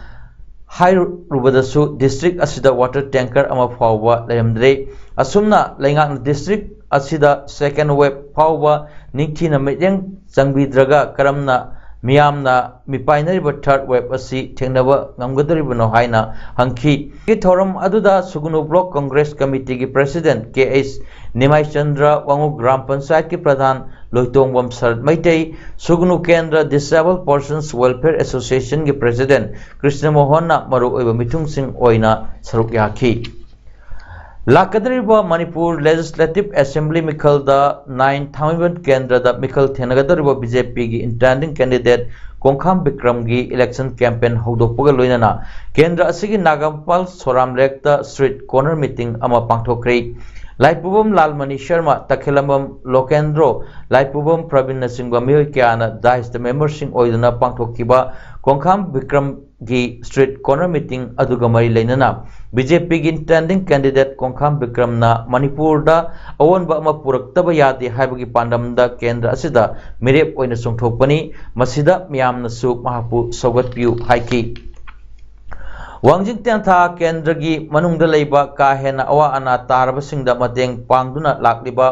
ꯍꯥꯏꯔꯨꯕꯗꯁꯨ district ꯑꯁꯤꯗ water tanker ꯑꯃ ꯐꯥꯎꯕ ꯂꯩꯔꯝꯗ꯭ꯔꯦ꯫ ꯑꯁꯨꯝꯅ ꯂꯩꯉꯥꯛꯅ district ꯑꯁꯤꯗ second wave ꯐꯥꯎꯕ ꯅꯤꯡꯊꯤꯅ ꯃꯤꯠꯌꯦꯡ ꯆꯪꯕꯤꯗ꯭ꯔꯒ ꯀꯔꯝꯅ ꯃꯤꯌꯥꯝꯅ ꯃꯤꯄꯥꯏꯅꯔꯤꯕ third wave ꯑꯁꯤ ꯊꯦꯡꯅꯕ ꯉꯝꯒꯗꯧꯔꯤꯕꯅꯣ ꯍꯥꯏꯅ ꯍꯪꯈꯤ꯫ ꯊꯧꯔꯝ ꯑꯗꯨꯗ ꯁꯨꯒꯨꯅꯨ Block Congress Committeeꯒꯤ President ꯀꯦ ꯑꯩꯆ ꯅꯤꯃꯥꯏꯆꯟꯗ꯭ꯔ, ꯋꯥꯉꯨ ꯒ꯭ꯔꯥꯝ ꯄꯟꯆꯥꯌꯠꯀꯤ ꯄ꯭ꯔꯙꯥꯟ ꯂꯣꯏꯇꯣꯡꯕꯝ ꯁꯔꯠ ꯃꯩꯇꯩ, ꯁꯨꯒꯨꯅꯨ ꯀꯦꯟꯗ꯭ꯔ Disabled Persons Welfare Associationꯒꯤ President Krishna ꯃꯣꯍꯟꯅ ꯃꯔꯨꯑꯣꯏꯕ ꯃꯤꯊꯨꯡꯁꯤꯡ ꯑꯣꯏꯅ ꯁꯔꯨꯛ ꯌꯥꯈꯤ꯫ ꯂꯥꯛꯀꯗꯧꯔꯤꯕ ꯃꯅꯤꯄꯨꯔ Legislative Assembly ꯃꯤꯈꯜꯗ ꯅꯥꯏꯟ ꯊꯥꯡꯃꯩꯕꯟ ꯀꯦꯟꯗ꯭ꯔꯗ ꯃꯤꯈꯜ ꯊꯦꯡꯅꯒꯗꯧꯔꯤꯕ BJPꯒꯤ intending candidate ꯀꯣꯡꯈꯥꯝ ꯕꯤꯀ꯭ꯔꯝꯒꯤ election campaign ꯍꯧꯗꯣꯛꯄꯒ ꯂꯣꯏꯅꯅ ꯀꯦꯟꯗ꯭ꯔ ꯑꯁꯤꯒꯤ ꯅꯥꯒꯥꯃꯄꯥꯜ ꯁꯣꯔꯥꯝ ꯂꯩꯔꯛꯇ street corner meeting ꯑꯃ ꯄꯥꯡꯊꯣꯛꯈ꯭ꯔꯦ꯫ ꯂꯥꯏꯄꯨꯕꯝ ꯂꯥꯜꯃꯅꯤ ꯁꯔꯃ, ꯇꯈꯦꯂꯝꯕꯝ ꯂꯣꯀꯦꯟꯗ꯭ꯔꯣ, ꯂꯥꯏꯄꯨꯕꯝ ꯄ꯭ꯔꯕꯤꯟꯅꯆꯤꯡꯕ ꯃꯤꯑꯣꯏ ꯀꯌꯥꯅ dais memberꯁꯤꯡ ꯑꯣꯏꯗꯨꯅ ꯄꯥꯡꯊꯣꯛꯈꯤꯕ ꯀꯣꯡꯈꯥꯝ ꯕꯤꯀ꯭ꯔꯝ ꯒꯤ street corner meeting ꯑꯗꯨꯒ ꯃꯔꯤ ꯂꯩꯅꯅ BJPꯒꯤ intending candidate ꯀꯣꯡꯈꯥꯝ ꯕꯤꯀ꯭ꯔꯝꯅ ꯃꯅꯤꯄꯨꯔꯗ ꯑꯑꯣꯟꯕ ꯑꯃ ꯄꯨꯔꯛꯇꯕ ꯌꯥꯗꯦ ꯍꯥꯏꯕꯒꯤ ꯄꯥꯟꯗꯝꯗ ꯀꯦꯟꯗ꯭ꯔ ꯑꯁꯤꯗ ꯃꯤꯔꯦꯞ ꯑꯣꯏꯅ ꯆꯣꯡꯊꯣꯛꯄꯅꯤ, ꯃꯁꯤꯗ ꯃꯤꯌꯥꯝꯅꯁꯨ ꯃꯍꯥꯛꯄꯨ ꯁꯧꯒꯠꯄꯤꯌꯨ ꯍꯥꯏꯈꯤ꯫ ꯋꯥꯡꯖꯤꯡ ꯇꯦꯟꯊꯥ ꯀꯦꯟꯗ꯭ꯔꯒꯤ ꯃꯅꯨꯡꯗ ꯂꯩꯕ ꯀꯥ ꯍꯦꯟꯅ ꯑꯋꯥ ꯑꯅꯥ ꯇꯥꯔꯕꯁꯤꯡꯗ ꯃꯇꯦꯡ ꯄꯥꯡꯗꯨꯅ ꯂꯥꯛꯂꯤꯕ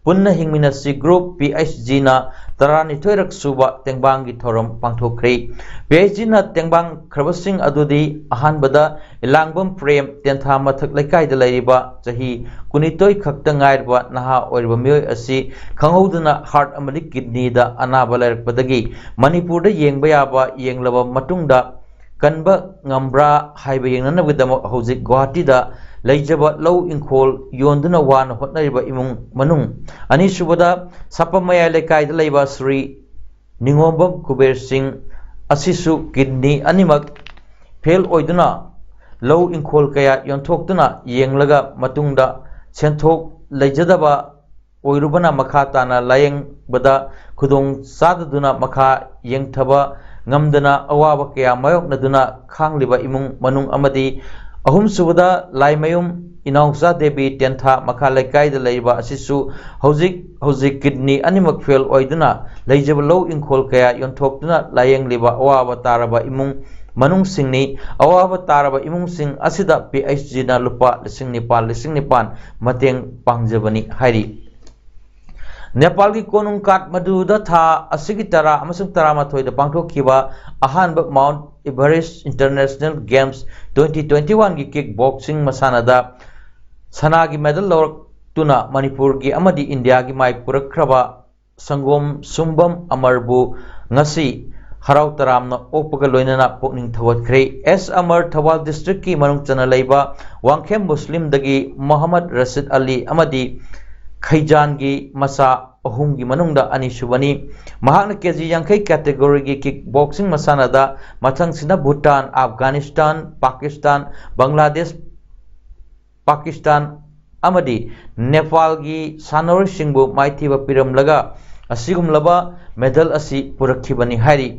ꯄꯨꯟꯅ ꯍꯤꯡꯃꯤꯟꯅꯁꯤ group, PHGꯅ ꯇꯔꯥꯅꯤꯊꯣꯏꯔꯛ ꯁꯨꯕ ꯇꯦꯡꯕꯥꯡꯒꯤ ꯊꯧꯔꯝ ꯄꯥꯡꯊꯣꯛꯈ꯭ꯔꯦ꯫ PHGꯅ ꯇꯦꯡꯕꯥꯡꯈ꯭ꯔꯕꯁꯤꯡ ꯑꯗꯨꯗꯤ ꯑꯍꯥꯟꯕꯗ ꯏꯂꯥꯡꯕꯝ ꯄ꯭ꯔꯦꯝ, ꯇꯦꯟꯊꯥ ꯃꯊꯛ ꯂꯩꯀꯥꯏꯗ ꯂꯩꯔꯤꯕ ꯆꯍꯤ ꯀꯨꯟꯅꯤꯊꯣꯏ ꯈꯛꯇ ꯉꯥꯏꯔꯕ ꯅꯍꯥ ꯑꯣꯏꯔꯤꯕ ꯃꯤꯑꯣꯏ ꯑꯁꯤ ꯈꯪꯍꯧꯗꯅ heart ꯑꯃꯗꯤ kidneyꯗ ꯑꯅꯥꯕ ꯂꯩꯔꯛꯄꯗꯒꯤ ꯃꯅꯤꯄꯨꯔꯗ ꯌꯦꯡꯕ ꯌꯥꯕ ꯌꯦꯡꯂꯕ ꯃꯇꯨꯡꯗ ꯀꯟꯕ ꯉꯝꯕ꯭ꯔꯥ ꯍꯥꯏꯕ ꯌꯦꯡꯅꯅꯕꯒꯤꯗꯃꯛ ꯍꯧꯖꯤꯛ ꯒꯨꯋꯥꯍꯥꯇꯤꯗ ꯂꯩꯖꯕ ꯂꯧ ꯏꯪꯈꯣꯜ ꯌꯣꯟꯗꯨꯅ ꯋꯥꯅ ꯍꯣꯠꯅꯔꯤꯕ ꯏꯃꯨꯡ ꯃꯅꯨꯡ, ꯑꯅꯤꯁꯨꯕꯗ ꯁꯥꯄꯝ ꯃꯌꯥꯏ ꯂꯩꯀꯥꯏꯗ ꯂꯩꯕ ꯁ꯭ꯔꯤ ꯅꯤꯉꯣꯝꯕꯝ ꯀꯨꯕꯦꯔ ꯁꯤꯡ ꯑꯁꯤꯁꯨ kidney ꯑꯅꯤꯃꯛ fail ꯑꯣꯏꯗꯨꯅ ꯂꯧ ꯏꯪꯈꯣꯜ ꯀꯌꯥ ꯌꯣꯟꯊꯣꯛꯇꯨꯅ ꯌꯦꯡꯂꯒ ꯃꯇꯨꯡꯗ ꯁꯦꯟꯊꯣꯛ ꯂꯩꯖꯗꯕ ꯑꯣꯏꯔꯨꯕꯅ ꯃꯈꯥ ꯇꯥꯅ ꯂꯥꯌꯦꯡꯕꯗ ꯈꯨꯗꯣꯡ ꯆꯥꯗꯗꯨꯅ ꯃꯈꯥ ꯌꯦꯡꯊꯕ ꯉꯝꯗꯅ ꯑꯋꯥꯕ ꯀꯌꯥ ꯃꯥꯌꯣꯛꯅꯗꯨꯅ ꯈꯥꯡꯂꯤꯕ ꯏꯃꯨꯡ ꯃꯅꯨꯡ ꯑꯃꯗꯤ ꯑꯍꯨꯝꯁꯨꯕꯗ ꯂꯥꯏꯃꯌꯨꯝ ꯏꯅꯥꯎꯆꯥ ꯗꯦꯕꯤ, ꯇꯦꯟꯊꯥ ꯃꯈꯥ ꯂꯩꯀꯥꯏꯗ ꯂꯩꯔꯤꯕ ꯑꯁꯤꯁꯨ ꯍꯧꯖꯤꯛ ꯍꯧꯖꯤꯛ kidney ꯑꯅꯤꯃꯛ fail ꯑꯣꯏꯗꯨꯅ ꯂꯩꯖꯕ ꯂꯧ ꯏꯪꯈꯣꯜ ꯀꯌꯥ ꯌꯣꯟꯊꯣꯛꯇꯨꯅ ꯂꯥꯌꯦꯡꯂꯤꯕ ꯑꯋꯥꯕ ꯇꯥꯔꯕ ꯏꯃꯨꯡ ꯃꯅꯨꯡꯁꯤꯡꯅꯤ꯫ ꯑꯋꯥꯕ ꯇꯥꯔꯕ ꯏꯃꯨꯡꯁꯤꯡ ꯑꯁꯤꯗ PHGꯅ ꯂꯨꯄꯥ ꯂꯤꯁꯤꯡ ꯅꯤꯄꯥꯜ, ꯂꯤꯁꯤꯡ ꯅꯤꯄꯥꯜ ꯃꯇꯦꯡ ꯄꯥꯡꯖꯕꯅꯤ ꯍꯥꯏꯔꯤ꯫ ꯅꯦꯄꯥꯜꯒꯤ ꯀꯣꯅꯨꯡ ꯀꯥꯊꯃꯟꯗꯨꯗ ꯊꯥ ꯑꯁꯤꯒꯤ ꯇꯔꯥ ꯑꯃꯁꯨꯡ ꯇꯔꯥꯃꯥꯊꯣꯏꯗ ꯄꯥꯡꯊꯣꯛꯈꯤꯕ ꯑꯍꯥꯟꯕ Mount Everest International Games twenty twenty-oneꯒꯤ kick boxing ꯃꯁꯥꯟꯅꯗ ꯁꯅꯥꯒꯤ medal ꯂꯧꯔꯛꯇꯨꯅ ꯃꯅꯤꯄꯨꯔꯒꯤ ꯑꯃꯗꯤ ꯏꯟꯗꯤꯌꯥꯒꯤ ꯃꯥꯏ ꯄꯨꯔꯛꯈ꯭ꯔꯕ ꯁꯪꯒꯣꯝ ꯁꯨꯝꯕꯝ ꯑꯃꯔꯕꯨ ꯉꯁꯤ ꯍꯔꯥꯎ ꯇꯔꯥꯝꯅ ꯑꯣꯛꯄꯒ ꯂꯣꯏꯅꯅ ꯄꯨꯛꯅꯤꯡ ꯊꯧꯒꯠꯈ꯭ꯔꯦ꯫ ꯑꯦꯁ ꯑꯃꯔ ꯊꯧꯕꯥꯜ ꯗꯤꯁꯇ꯭ꯔꯤꯛꯀꯤ ꯃꯅꯨꯡ ꯆꯟꯅ ꯂꯩꯕ ꯋꯥꯡꯈꯦꯝ ꯃꯨꯁꯂꯤꯝꯗꯒꯤ ꯃꯣꯍꯝꯃꯗ ꯔꯁꯤꯗ ꯑꯂꯤ ꯑꯃꯗꯤ ꯈꯩꯖꯥꯟꯒꯤ ꯃꯆꯥ ꯑꯍꯨꯝꯒꯤ ꯃꯅꯨꯡꯗ ꯑꯅꯤꯁꯨꯕꯅꯤ꯫ ꯃꯍꯥꯛꯅ ꯀꯦ ꯖꯤ ꯌꯥꯡꯈꯩ ꯀꯦꯇꯦꯒꯣꯔꯤꯒꯤ ꯀꯤꯛ ꯕꯣꯛꯁꯤꯡ ꯃꯁꯥꯟꯅꯗ ꯃꯊꯪꯁꯤꯅ ꯚꯨꯇꯥꯟ, ꯑꯐꯒꯥꯅꯤꯁꯇꯥꯟ, ꯄꯥꯀꯤꯁꯇꯥꯟ, ꯕꯪꯒ꯭ꯂꯥꯗꯦꯁ, ꯄꯥꯀꯤꯁꯇꯥꯟ ꯑꯃꯗꯤ ꯅꯦꯄꯥꯜꯒꯤ ꯁꯥꯟꯅꯔꯣꯏꯁꯤꯡꯕꯨ ꯃꯥꯏꯊꯤꯕ ꯄꯤꯔꯝꯂꯒ ꯑꯁꯤꯒꯨꯝꯂꯕ ꯃꯦꯗꯜ ꯑꯁꯤ ꯄꯨꯔꯛꯈꯤꯕꯅꯤ ꯍꯥꯏꯔꯤ꯫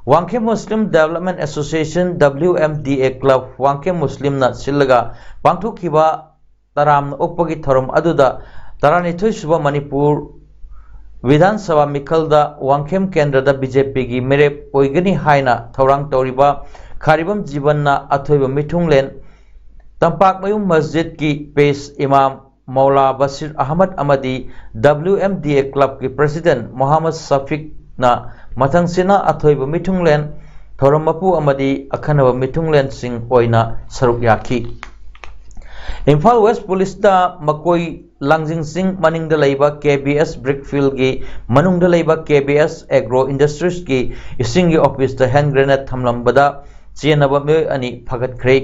Wangkhem Muslim development association, W M D A club Wangkhem ꯃꯨꯁꯂꯤꯝꯅ ꯁꯤꯜꯂꯒ ꯄꯥꯡꯊꯣꯛꯈꯤꯕ ꯇꯔꯥꯝꯅ ꯑꯣꯛꯄꯒꯤ ꯊꯧꯔꯝ ꯑꯗꯨꯗ ꯇꯔꯥꯅꯤꯊꯣꯏ ꯁꯨꯕ ꯃꯅꯤꯄꯨꯔ ꯕꯤꯙꯥꯟ ꯁꯚꯥ ꯃꯤꯈꯜꯗ ꯋꯥꯡꯈꯦꯝ ꯀꯦꯟꯗ꯭ꯔꯗ ꯕꯤ ꯖꯦ ꯄꯤꯒꯤ ꯃꯤꯔꯦꯞ ꯑꯣꯏꯒꯅꯤ ꯍꯥꯏꯅ ꯊꯧꯔꯥꯡ ꯇꯧꯔꯤꯕ ꯈꯥꯔꯤꯕꯝ ꯖꯤꯕꯟꯅ ꯑꯊꯣꯏꯕ ꯃꯤꯊꯨꯡꯂꯦꯟ, ꯇꯝꯄꯥꯛꯃꯌꯨꯝ ꯃꯁꯖꯤꯗꯀꯤ ꯄꯦꯁ ꯏꯃꯥꯝ ꯃꯧꯂꯥ ꯕꯁꯤꯔ ꯑꯍꯃꯗ ꯑꯃꯗꯤ ꯗꯕ꯭ꯂꯤꯎ ꯑꯦꯝ ꯗꯤ ꯑꯦ ꯀ꯭ꯂꯕꯀꯤ ꯄ꯭ꯔꯦꯁꯤꯗꯦꯟꯠ ꯃꯣꯍꯝꯃꯗ ꯁꯐꯤꯛꯅ ꯃꯊꯪꯁꯤꯅ ꯑꯊꯣꯏꯕ ꯃꯤꯊꯨꯡꯂꯦꯟ, ꯊꯧꯔꯝ ꯃꯄꯨ ꯑꯃꯗꯤ ꯑꯈꯟꯅꯕ ꯃꯤꯊꯨꯡꯂꯦꯟꯁꯤꯡ ꯑꯣꯏꯅ ꯁꯔꯨꯛ ꯌꯥꯈꯤ꯫ ꯏꯝꯐꯥꯜ ꯋꯦꯁ ꯄꯨꯂꯤꯁꯇ ꯃꯀꯣꯏ ꯂꯥꯡꯖꯤꯡ ꯆꯤꯡ ꯃꯅꯤꯡꯗ ꯂꯩꯕ ꯀꯦ ꯕꯤ ꯑꯦꯁ ꯕ꯭ꯔꯤꯛ ꯐꯤꯜꯒꯤ ꯃꯅꯨꯡꯗ ꯂꯩꯕ ꯀꯦ ꯕꯤ ꯑꯦꯁ ꯑꯦꯒ꯭ꯔꯣ ꯏꯟꯗꯁꯇ꯭ꯔꯤꯁꯀꯤ ꯏꯁꯤꯡꯒꯤ ꯑꯣꯐꯤꯁꯇ ꯍꯦꯟ ꯒ꯭ꯔꯦꯅꯦꯗ ꯊꯝꯂꯝꯕꯗ ꯆꯦꯟꯅꯕ ꯃꯤꯑꯣꯏ ꯑꯅꯤ ꯐꯥꯒꯠꯈ꯭ꯔꯦ꯫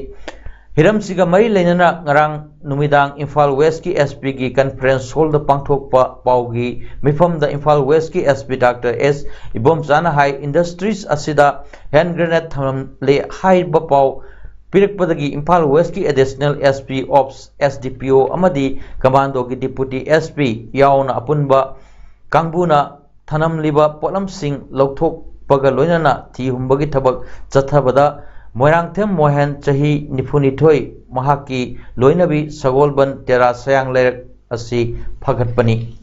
ꯍꯤꯔꯝꯁꯤꯒ ꯃꯔꯤ ꯂꯩꯅꯅ ꯉꯔꯥꯡ ꯅꯨꯃꯤꯗꯥꯡ ꯏꯝꯐꯥꯜ ꯋꯦꯁꯀꯤ ꯑꯦꯁ ꯄꯤꯒꯤ ꯀꯟꯐꯔꯦꯟꯁ ꯍꯣꯜꯗ ꯄꯥꯡꯊꯣꯛꯄ ꯄꯥꯎꯒꯤ ꯃꯤꯐꯝꯗ ꯏꯝꯐꯥꯜ ꯋꯦꯁꯀꯤ ꯑꯦꯁ ꯄꯤ ꯗꯥꯛꯇꯔ ꯑꯦꯁ ꯏꯕꯣꯝꯆꯥꯅ ꯍꯥꯏ, ꯏꯟꯗꯁꯇ꯭ꯔꯤꯁ ꯑꯁꯤꯗ ꯍꯦꯟ ꯒ꯭ꯔꯦꯅꯦꯗ ꯊꯝꯂꯝꯂꯦ ꯍꯥꯏꯕ ꯄꯥꯎ ꯄꯤꯔꯛꯄꯗꯒꯤ ꯏꯝꯐꯥꯜ ꯋꯦꯁꯀꯤ additional S P ꯑꯣꯞꯁ, S D ꯄꯤ ꯑꯣ ꯑꯃꯗꯤ ꯀꯃꯥꯟꯗꯣꯒꯤ ꯗꯤꯄꯨꯇꯤ ꯑꯦꯁ ꯄꯤ ꯌꯥꯎꯅ ꯑꯄꯨꯟꯕ ꯀꯥꯡꯕꯨꯅ ꯊꯅꯝꯂꯤꯕ ꯄꯣꯠꯂꯝꯁꯤꯡ ꯂꯧꯊꯣꯛꯄꯒ ꯂꯣꯏꯅꯅ ꯊꯤ ꯍꯨꯝꯕꯒꯤ ꯊꯕꯛ ꯆꯠꯊꯕꯗ ꯃꯣꯏꯔꯥꯡꯊꯦꯝ ꯃꯣꯍꯦꯟ, ꯆꯍꯤ ꯅꯤꯐꯨꯅꯤꯊꯣꯏ, ꯃꯍꯥꯛꯀꯤ ꯂꯣꯏꯅꯕꯤ ꯁꯒꯣꯜꯕꯟ ꯇꯦꯔꯥ ꯁꯌꯥꯡ ꯂꯩꯔꯛ ꯑꯁꯤ ꯐꯒꯠꯄꯅꯤ꯫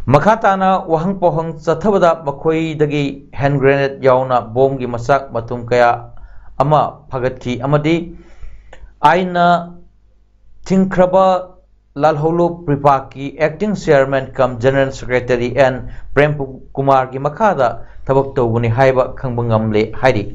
ꯃꯈꯥ ꯇꯥꯅ ꯋꯥꯍꯪ ꯄꯥꯎꯍꯪ ꯆꯠꯊꯕꯗ ꯃꯈꯣꯏꯗꯒꯤ ꯍꯦꯟ ꯒ꯭ꯔꯦꯅꯦꯗ ꯌꯥꯎꯅ ꯕꯣꯝꯒꯤ ꯃꯆꯥꯛ ꯃꯇꯨꯝ ꯀꯌꯥ ꯑꯃ ꯐꯒꯠꯈꯤ ꯑꯃꯗꯤ ꯑꯥꯏꯟꯅ ꯊꯤꯡꯈ꯭ꯔꯕ ꯂꯥꯜꯍꯧꯂꯨꯞ ꯄ꯭ꯔꯤꯄꯥꯛꯀꯤ acting chairman cum general secretary N Prem ꯀꯨꯃꯥꯔꯒꯤ ꯃꯈꯥꯗ ꯊꯕꯛ ꯇꯧꯕꯅꯤ ꯍꯥꯏꯕ ꯈꯪꯕ ꯉꯝꯂꯦ ꯍꯥꯏꯔꯤ꯫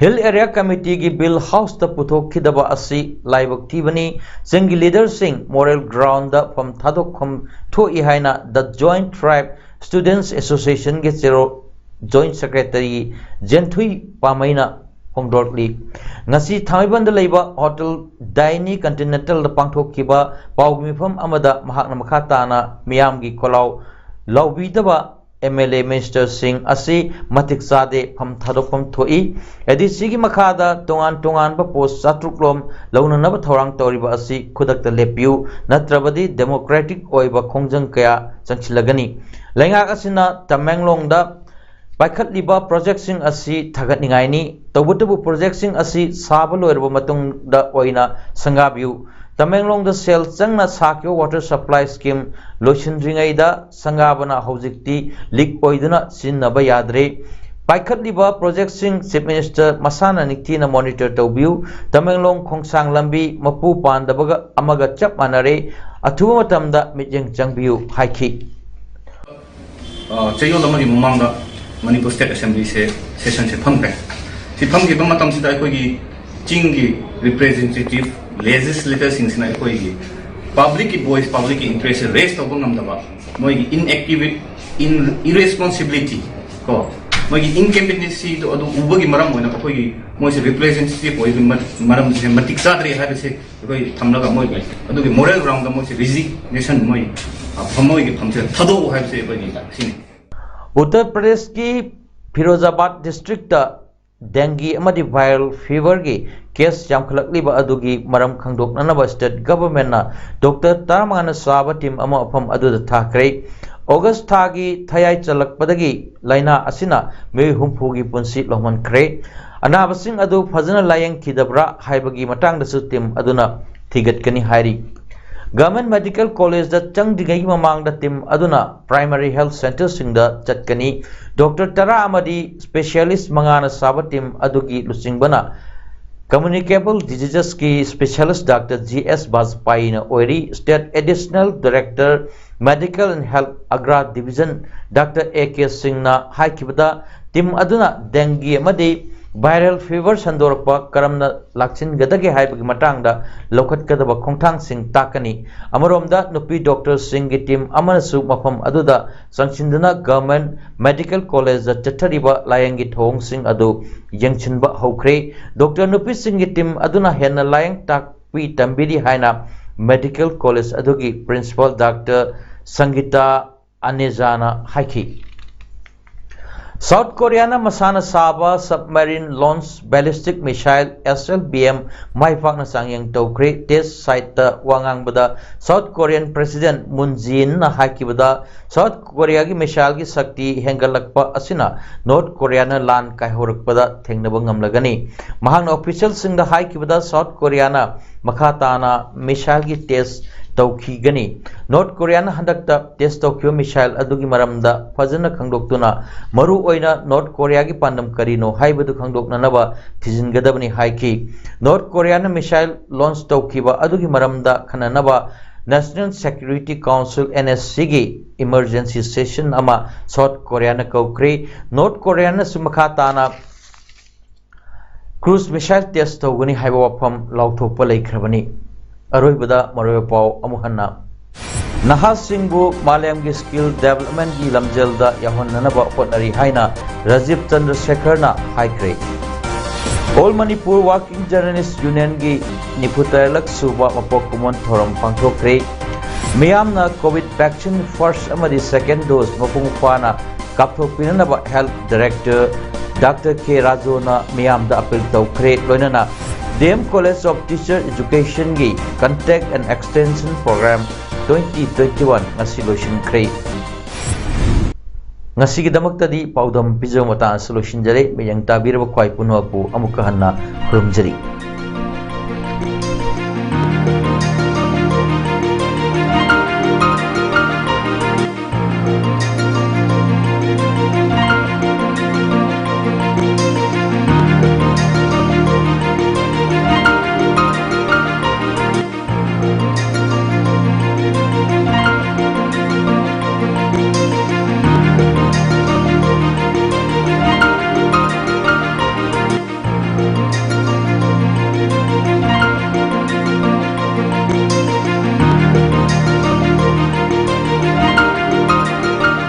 ꯍꯤꯜ ꯑꯦꯔꯤꯌꯥ ꯀꯃꯤꯇꯤꯒꯤ ꯕꯤꯜ ꯍꯥꯎꯁꯇ ꯄꯨꯊꯣꯛꯈꯤꯗꯕ ꯑꯁꯤ ꯂꯥꯏꯕꯛ ꯊꯤꯕꯅꯤ꯫ ꯆꯤꯡꯒꯤ ꯂꯤꯗꯔꯁꯤꯡ ꯃꯣꯔꯦꯜ ꯒ꯭ꯔꯥꯎꯟꯗ ꯐꯝ ꯊꯥꯗꯣꯛꯐꯝ ꯊꯣꯛꯏ ꯍꯥꯏꯅ ꯗ ꯖꯣꯏꯟꯠ ꯇ꯭ꯔꯥꯏꯕ ꯁ꯭ꯇꯨꯗꯦꯟꯠꯁ ꯑꯦꯁꯣꯁꯤꯌꯦꯁꯟꯒꯤ ꯆꯦꯔꯣ-, Joint Secretary ꯖꯦꯟꯊꯨꯏ ꯄꯥꯃꯩꯅ ꯐꯣꯡꯗꯣꯔꯛꯂꯤ꯫ ꯉꯁꯤ ꯊꯥꯡꯃꯩꯕꯟꯗ ꯂꯩꯕ ꯍꯣꯇꯦꯜ ꯗꯥꯏꯅꯤ ꯀꯟꯇꯤꯅꯦꯟꯇꯦꯜꯗ ꯄꯥꯡꯊꯣꯛꯈꯤꯕ ꯄꯥꯎꯒꯤ ꯃꯤꯐꯝ ꯑꯃꯗ ꯃꯍꯥꯛꯅ ꯃꯈꯥ ꯇꯥꯅ ꯃꯤꯌꯥꯝꯒꯤ ꯈꯣꯜꯂꯥꯎ ꯂꯥꯎꯕꯤꯗꯕ ꯑꯦꯝ ꯑꯦꯜ ꯑꯦ ꯃꯤꯅꯤꯁꯇꯔꯁꯤꯡ ꯑꯁꯤ ꯃꯇꯤꯛ ꯆꯥꯗꯦ, ꯐꯝ ꯊꯥꯗꯣꯛꯐꯝ ꯊꯣꯛꯏ꯫ ꯑꯦ ꯗꯤ ꯁꯤꯒꯤ ꯃꯈꯥꯗ ꯇꯣꯉꯥꯟ ꯇꯣꯉꯥꯟꯕ ꯄꯣꯁ ꯆꯥꯇ꯭ꯔꯨꯛ ꯂꯣꯝ ꯂꯧꯅꯅꯕ ꯊꯧꯔꯥꯡ ꯇꯧꯔꯤꯕ ꯑꯁꯤ ꯈꯨꯗꯛꯇ ꯂꯦꯞꯄꯤꯌꯨ, ꯅꯠꯇ꯭ꯔꯕꯗꯤ ꯗꯦꯃꯣꯀ꯭ꯔꯦꯇꯤꯛ ꯑꯣꯏꯕ ꯈꯣꯡꯖꯪ ꯀꯌꯥ ꯆꯪꯁꯤꯜꯂꯒꯅꯤ꯫ ꯂꯩꯉꯥꯛ ꯑꯁꯤꯅ ꯇꯃꯦꯡꯂꯣꯡꯗ ꯄꯥꯏꯈꯠꯂꯤꯕ ꯄ꯭ꯔꯣꯖꯦꯛꯁꯤꯡ ꯑꯁꯤ ꯊꯥꯒꯠꯅꯤꯡꯉꯥꯏꯅꯤ꯫ ꯇꯧꯕꯇꯕꯨ ꯄ꯭ꯔꯣꯖꯦꯛꯁꯤꯡ ꯑꯁꯤ ꯁꯥꯕ ꯂꯣꯏꯔꯕ ꯃꯇꯨꯡꯗ ꯑꯣꯏꯅ ꯁꯪꯒꯥꯕꯤꯌꯨ꯫ ꯇꯃꯦꯡꯂꯣꯡꯗ ꯁꯦꯜ ꯆꯪꯅ ꯁꯥꯈꯤꯕ ꯋꯥꯇꯔ ꯁꯄ꯭ꯂꯥꯏ ꯁ꯭ꯀꯤꯝ ꯂꯣꯏꯁꯤꯟꯗ꯭ꯔꯤꯉꯩꯗ ꯁꯪꯒꯥꯕꯅ ꯍꯧꯖꯤꯛꯇꯤ ꯂꯤꯛ ꯑꯣꯏꯗꯨꯅ ꯁꯤꯖꯤꯟꯅꯕ ꯌꯥꯗ꯭ꯔꯦ꯫ ꯄꯥꯏꯈꯠꯂꯤꯕ ꯄ꯭ꯔꯣꯖꯦꯛꯁꯤꯡ ꯆꯤꯐ ꯃꯤꯅꯤꯁꯇꯔ ꯃꯁꯥꯅ ꯅꯤꯡꯊꯤꯅ ꯃꯣꯅꯤꯇꯔ ꯇꯧꯕꯤꯌꯨ꯫ ꯇꯃꯦꯡꯂꯣꯡ ꯈꯣꯡꯁꯥꯡ ꯂꯝꯕꯤ ꯃꯄꯨ ꯄꯥꯟꯗꯕꯒ ꯑꯃꯒ ꯆꯞ ꯃꯥꯟꯅꯔꯦ꯫ ꯑꯊꯨꯕ ꯃꯇꯝꯗ ꯃꯤꯠꯌꯦꯡ ꯆꯪꯕꯤꯌꯨ ꯍꯥꯏꯈꯤ꯫ ꯑ, ꯆꯌꯣꯜ ꯑꯃꯒꯤ ꯃꯃꯥꯡꯗ ꯃꯅꯤꯄꯨꯔ ꯁ꯭ꯇꯦꯠ ꯑꯦꯁꯦꯝꯕ꯭ꯂꯤꯁꯦ, ꯁꯦꯁꯟꯁꯦ ꯐꯝꯈ꯭ꯔꯦ꯫ ꯁꯤ ꯐꯝꯈꯤꯕ ꯃꯇꯝꯁꯤꯗ ꯑꯩꯈꯣꯏꯒꯤ ꯆꯤꯡꯒꯤ ꯔꯤꯄ꯭ꯔꯦꯖꯦꯟꯇꯦꯇꯤꯚ ꯂꯦꯖꯤꯁꯂꯦꯇꯔꯁꯤꯡꯁꯤꯅ ꯑꯩꯈꯣꯏꯒꯤ ꯄꯕ꯭ꯂꯤꯛꯀꯤ ꯚꯣꯏꯁ, ꯄꯕ꯭ꯂꯤꯛꯀꯤ ꯏꯟꯇꯔꯦꯁꯁꯦ ꯔꯦꯖ ꯇꯧꯕ ꯉꯝꯗꯕ, ꯃꯣꯏꯒꯤ ꯏꯟꯑꯦꯛꯇꯤꯚ, ꯏꯟ ꯏꯔꯦꯁꯄꯣꯟꯁꯤꯕꯤꯂꯤꯇꯤ ꯀꯣ, ꯃꯣꯏꯒꯤ ꯏꯟꯀꯝꯄꯤꯇꯦꯟꯁꯤꯗꯣ ꯑꯗꯨ ꯎꯕꯒꯤ ꯃꯔꯝ ꯑꯣꯏꯅ ꯑꯩꯈꯣꯏꯒꯤ ꯃꯣꯏꯁꯦ ꯔꯤꯄ꯭ꯔꯦꯖꯦꯟꯇꯦꯇꯤꯚ ꯑꯣꯏꯕꯒꯤ ꯃ- ꯃꯔꯝꯁꯦ ꯃꯇꯤꯛ ꯆꯥꯗ꯭ꯔꯦ ꯍꯥꯏꯕꯁꯦ ꯑꯩꯈꯣꯏ ꯊꯝꯂꯒ ꯃꯣꯏꯒꯤ ꯑꯗꯨꯒꯤ ꯃꯣꯔꯦꯜ ꯒ꯭ꯔꯥꯎꯟꯗ ꯃꯣꯏꯁꯦ ꯔꯤꯖꯤꯒꯅꯦꯁꯟ, ꯃꯣꯏ ꯐꯝꯃꯣꯏꯒꯤ ꯐꯝꯁꯦ ꯊꯥꯗꯣꯛꯎ ꯍꯥꯏꯕꯁꯦ ꯑꯩꯈꯣꯏꯒꯤ ꯁꯤꯅꯤ꯫ ꯎꯠꯇꯔ ꯄ꯭ꯔꯗꯦꯁꯀꯤ ꯐꯤꯔꯣꯖꯥꯕꯥꯗ ꯗꯤꯁꯇ꯭ꯔꯤꯛꯇ ꯗꯦꯡꯒꯤ ꯑꯃꯗꯤ ꯚꯥꯏꯔꯦꯜ ꯐꯤꯚꯔꯒꯤ ꯀꯦꯁ ꯌꯥꯝꯈꯠꯂꯛꯂꯤꯕ ꯑꯗꯨꯒꯤ ꯃꯔꯝ ꯈꯪꯗꯣꯛꯅꯅꯕ ꯁ꯭ꯇꯦꯠ ꯒꯚꯔꯟꯃꯦꯟꯠꯅ ꯗꯣꯛꯇꯔ ꯇꯔꯥꯃꯉꯥꯅ ꯆꯥꯕ ꯇꯤꯝ ꯑꯃ ꯃꯐꯝ ꯑꯗꯨꯗ ꯊꯥꯈ꯭ꯔꯦ꯫ ꯑꯣꯒꯁ ꯊꯥꯒꯤ ꯊꯌꯥꯏ ꯆꯜꯂꯛꯄꯗꯒꯤ ꯂꯥꯏꯅꯥ ꯑꯁꯤꯅ ꯃꯤꯑꯣꯏ ꯍꯨꯝꯐꯨꯒꯤ ꯄꯨꯟꯁꯤ ꯂꯧꯍꯟꯈ꯭ꯔꯦ꯫ ꯑꯅꯥꯕꯁꯤꯡ ꯑꯗꯨ ꯐꯖꯅ ꯂꯥꯌꯦꯡꯈꯤꯗꯕ꯭ꯔꯥ ꯍꯥꯏꯕꯒꯤ ꯃꯇꯥꯡꯗꯁꯨ ꯇꯤꯝ ꯑꯗꯨꯅ ꯊꯤꯒꯠꯀꯅꯤ ꯍꯥꯏꯔꯤ꯫ ꯒꯚꯔꯟꯃꯦꯟꯠ ꯃꯦꯗꯤꯀꯦꯜ ꯀꯣꯂꯦꯖꯇ ꯆꯪꯗ꯭ꯔꯤꯉꯩꯒꯤ ꯃꯃꯥꯡꯗ ꯇꯤꯝ ꯑꯗꯨꯅ ꯄ꯭ꯔꯥꯏꯃꯔꯤ ꯍꯦꯜꯊ ꯁꯦꯟꯇꯔꯁꯤꯡꯗ ꯆꯠꯀꯅꯤ꯫ ꯗꯣꯛꯇꯔ ꯇꯔꯥ ꯑꯃꯗꯤ ꯁ꯭ꯄꯦꯁꯤꯌꯦꯂꯤꯁ ꯃꯉꯥꯅ ꯁꯥꯕ ꯇꯤꯝ ꯑꯗꯨꯒꯤ ꯂꯨꯆꯤꯡꯕꯅ ꯀꯝꯃ꯭ꯌꯨꯅꯤꯀꯦꯕꯜ ꯗꯤꯖꯤꯖꯦꯁꯀꯤ ꯁ꯭ꯄꯦꯁꯤꯌꯦꯂꯤꯁ꯭ꯠ ꯗꯥꯛꯇꯔ ꯖꯤ ꯑꯦꯁ ꯕꯥꯖꯄꯥꯏꯅ ꯑꯣꯏꯔꯤ꯫ State additional director medical and health Agra division doctor A K ꯁꯤꯡꯅ ꯍꯥꯏꯈꯤꯕꯗ, ꯇꯤꯝ ꯑꯗꯨꯅ ꯗꯦꯡꯒꯤ ꯑꯃꯗꯤ viral fever ꯁꯟꯗꯣꯔꯛꯄ ꯀꯔꯝꯅ ꯂꯥꯛꯁꯤꯟꯒꯗꯒꯦ ꯍꯥꯏꯕꯒꯤ ꯃꯇꯥꯡꯗ ꯂꯧꯈꯠꯀꯗꯕ ꯈꯣꯡꯊꯥꯡꯁꯤꯡ ꯇꯥꯛꯀꯅꯤ꯫ ꯑꯃꯔꯣꯝꯗ, ꯅꯨꯄꯤ ꯗꯣꯛꯇꯔꯁꯤꯡꯒꯤ ꯇꯤꯝ ꯑꯃꯅꯁꯨ ꯃꯐꯝ ꯑꯗꯨꯗ ꯆꯪꯁꯤꯟꯗꯨꯅ ꯒꯚꯔꯟꯃꯦꯟꯠ ꯃꯦꯗꯤꯀꯦꯜ ꯀꯣꯂꯦꯖꯇ ꯆꯠꯊꯔꯤꯕ ꯂꯥꯌꯦꯡꯒꯤ ꯊꯧꯑꯣꯡꯁꯤꯡ ꯑꯗꯨ ꯌꯦꯡꯁꯤꯟꯕ ꯍꯧꯈ꯭ꯔꯦ꯫ ꯗꯣꯛꯇꯔ ꯅꯨꯄꯤꯁꯤꯡꯒꯤ ꯇꯤꯝ ꯑꯗꯨꯅ ꯍꯦꯟꯅ ꯂꯥꯌꯦꯡ ꯇꯥꯛꯄꯤ ꯇꯝꯕꯤꯔꯤ ꯍꯥꯏꯅ ꯃꯦꯗꯤꯀꯦꯜ ꯀꯣꯂꯦꯖ ꯑꯗꯨꯒꯤ ꯄ꯭ꯔꯤꯟꯁꯤꯄꯥꯜ ꯗꯥꯛꯇꯔ ꯁꯪꯒꯤꯇꯥ ꯑꯅꯦꯖꯥꯅ ꯍꯥꯏꯈꯤ꯫ ꯁꯥꯎꯠ ꯀꯣꯔꯤꯌꯥꯅ ꯃꯁꯥꯅ ꯁꯥꯕ submarine launch ballistic missile, S L B M, ꯃꯥꯏ ꯄꯥꯛꯅ ꯆꯥꯡꯌꯦꯡ ꯇꯧꯈ꯭ꯔꯦ꯫ ꯇꯦꯁ ꯁꯥꯏꯠꯇ ꯋꯥ ꯉꯥꯡꯕꯗ south Korean president moon J ꯏꯟꯅ ꯍꯥꯏꯈꯤꯕꯗ, ꯁꯥꯎꯠ ꯀꯣꯔꯤꯌꯥꯒꯤ ꯃꯤꯁꯥꯏꯜꯒꯤ ꯁꯛꯇꯤ ꯍꯦꯟꯒꯠꯂꯛꯄ ꯑꯁꯤꯅ ꯅꯣꯔꯠ ꯀꯣꯔꯤꯌꯥꯅ ꯂꯥꯟ ꯀꯥꯏꯍꯧꯔꯛꯄꯗ ꯊꯦꯡꯅꯕ ꯉꯝꯂꯒꯅꯤ꯫ ꯃꯍꯥꯛꯅ ꯑꯣꯐꯤꯁꯤꯌꯦꯜꯁꯤꯡꯗ ꯍꯥꯏꯈꯤꯕꯗ, ꯁꯥꯎꯠ ꯀꯣꯔꯤꯌꯥꯅ ꯃꯈꯥ ꯇꯥꯅ ꯃꯤꯁꯥꯏꯜꯒꯤ ꯇꯦꯁ ꯇꯧꯈꯤꯒꯅꯤ꯫ ꯅꯣꯔꯠ ꯀꯣꯔꯤꯌꯥꯅ ꯍꯟꯗꯛꯇ ꯇꯦꯁ ꯇꯧꯈꯤꯕ ꯃꯤꯁꯥꯏꯜ ꯑꯗꯨꯒꯤ ꯃꯔꯝꯗ ꯐꯖꯅ ꯈꯪꯗꯣꯛꯇꯨꯅ, ꯃꯔꯨ ꯑꯣꯏꯅ ꯅꯣꯔꯠ ꯀꯣꯔꯤꯌꯥꯒꯤ ꯄꯥꯟꯗꯝ ꯀꯔꯤꯅꯣ ꯍꯥꯏꯕꯗꯨ ꯈꯪꯗꯣꯛꯅꯅꯕ ꯊꯤꯖꯤꯟꯒꯗꯕꯅꯤ ꯍꯥꯏꯈꯤ꯫ ꯅꯣꯔꯠ ꯀꯣꯔꯤꯌꯥꯅ ꯃꯤꯁꯥꯏꯜ ꯂꯣꯟꯆ ꯇꯧꯈꯤꯕ ꯑꯗꯨꯒꯤ ꯃꯔꯝꯗ ꯈꯟꯅꯅꯕ National Security Council, N S C, ꯒꯤ emergency session ꯑꯃ ꯁꯥꯎꯠ ꯀꯣꯔꯤꯌꯥꯅ ꯀꯧꯈ꯭ꯔꯦ꯫ ꯅꯣꯔꯠ ꯀꯣꯔꯤꯌꯥꯅꯁꯨ ꯃꯈꯥ ꯇꯥꯅ cruise missile test ꯇꯧꯒꯅꯤ ꯍꯥꯏꯕ ꯋꯥꯐꯝ ꯂꯥꯎꯊꯣꯛꯄ ꯂꯩꯈ꯭ꯔꯕꯅꯤ꯫ ꯑꯔꯣꯏꯕꯗ ꯃꯔꯨꯑꯣꯏꯕ ꯄꯥꯎ ꯑꯃꯨꯛ ꯍꯟꯅ꯫ ꯅꯍꯥꯁꯤꯡꯕꯨ ꯃꯥꯂꯦꯝꯒꯤ skill development ꯀꯤ ꯂꯝꯖꯦꯜꯗ ꯌꯥꯎꯍꯟꯅꯅꯕ ꯍꯣꯠꯅꯔꯤ ꯍꯥꯏꯅ ꯔꯥꯖꯤꯕ ꯆꯟꯗ꯭ꯔꯁꯦꯈꯔꯅ ꯍꯥꯏꯈ꯭ꯔꯦ꯫ All Manipur Working Journalist Union ꯒꯤ ꯅꯤꯐꯨ ꯇꯔꯦꯠꯂꯛ ꯁꯨꯕ ꯃꯄꯣꯛ ꯀꯨꯝꯑꯣꯟ ꯊꯧꯔꯝ ꯄꯥꯡꯊꯣꯛꯈ꯭ꯔꯦ꯫ ꯃꯤꯌꯥꯝꯅ COVID vaccine first ꯑꯃꯗꯤ second dose ꯃꯄꯨꯡ ꯐꯥꯅ ꯀꯥꯞꯊꯣꯛꯄꯤꯅꯅꯕ Health Director Doctor K ꯔꯥꯖꯨꯅ ꯃꯤꯌꯥꯝꯗ appeal ꯇꯧꯈ꯭ꯔꯦ꯫ ꯂꯣꯏꯅꯅ D M College of Teacher Education ꯒꯤ Contact and Extension Program twenty twenty-one ꯉꯁꯤ ꯂꯣꯏꯁꯤꯟꯈ꯭ꯔꯦ꯫ ꯉꯁꯤꯒꯤꯗꯃꯛꯇꯗꯤ ꯄꯥꯎꯗꯝ ꯄꯤꯖꯕ ꯃꯇꯥꯡ ꯑꯁꯤꯗ ꯂꯣꯏꯁꯤꯟꯖꯔꯦ꯫ ꯃꯤꯠꯌꯦꯡ ꯇꯥꯕꯤꯔꯕ ꯈ꯭ꯋꯥꯏ ꯄꯨꯝꯅꯃꯛꯄꯨ ꯑꯃꯨꯛꯀ ꯍꯟꯅ ꯈꯨꯔꯨꯝꯖꯔꯤ꯫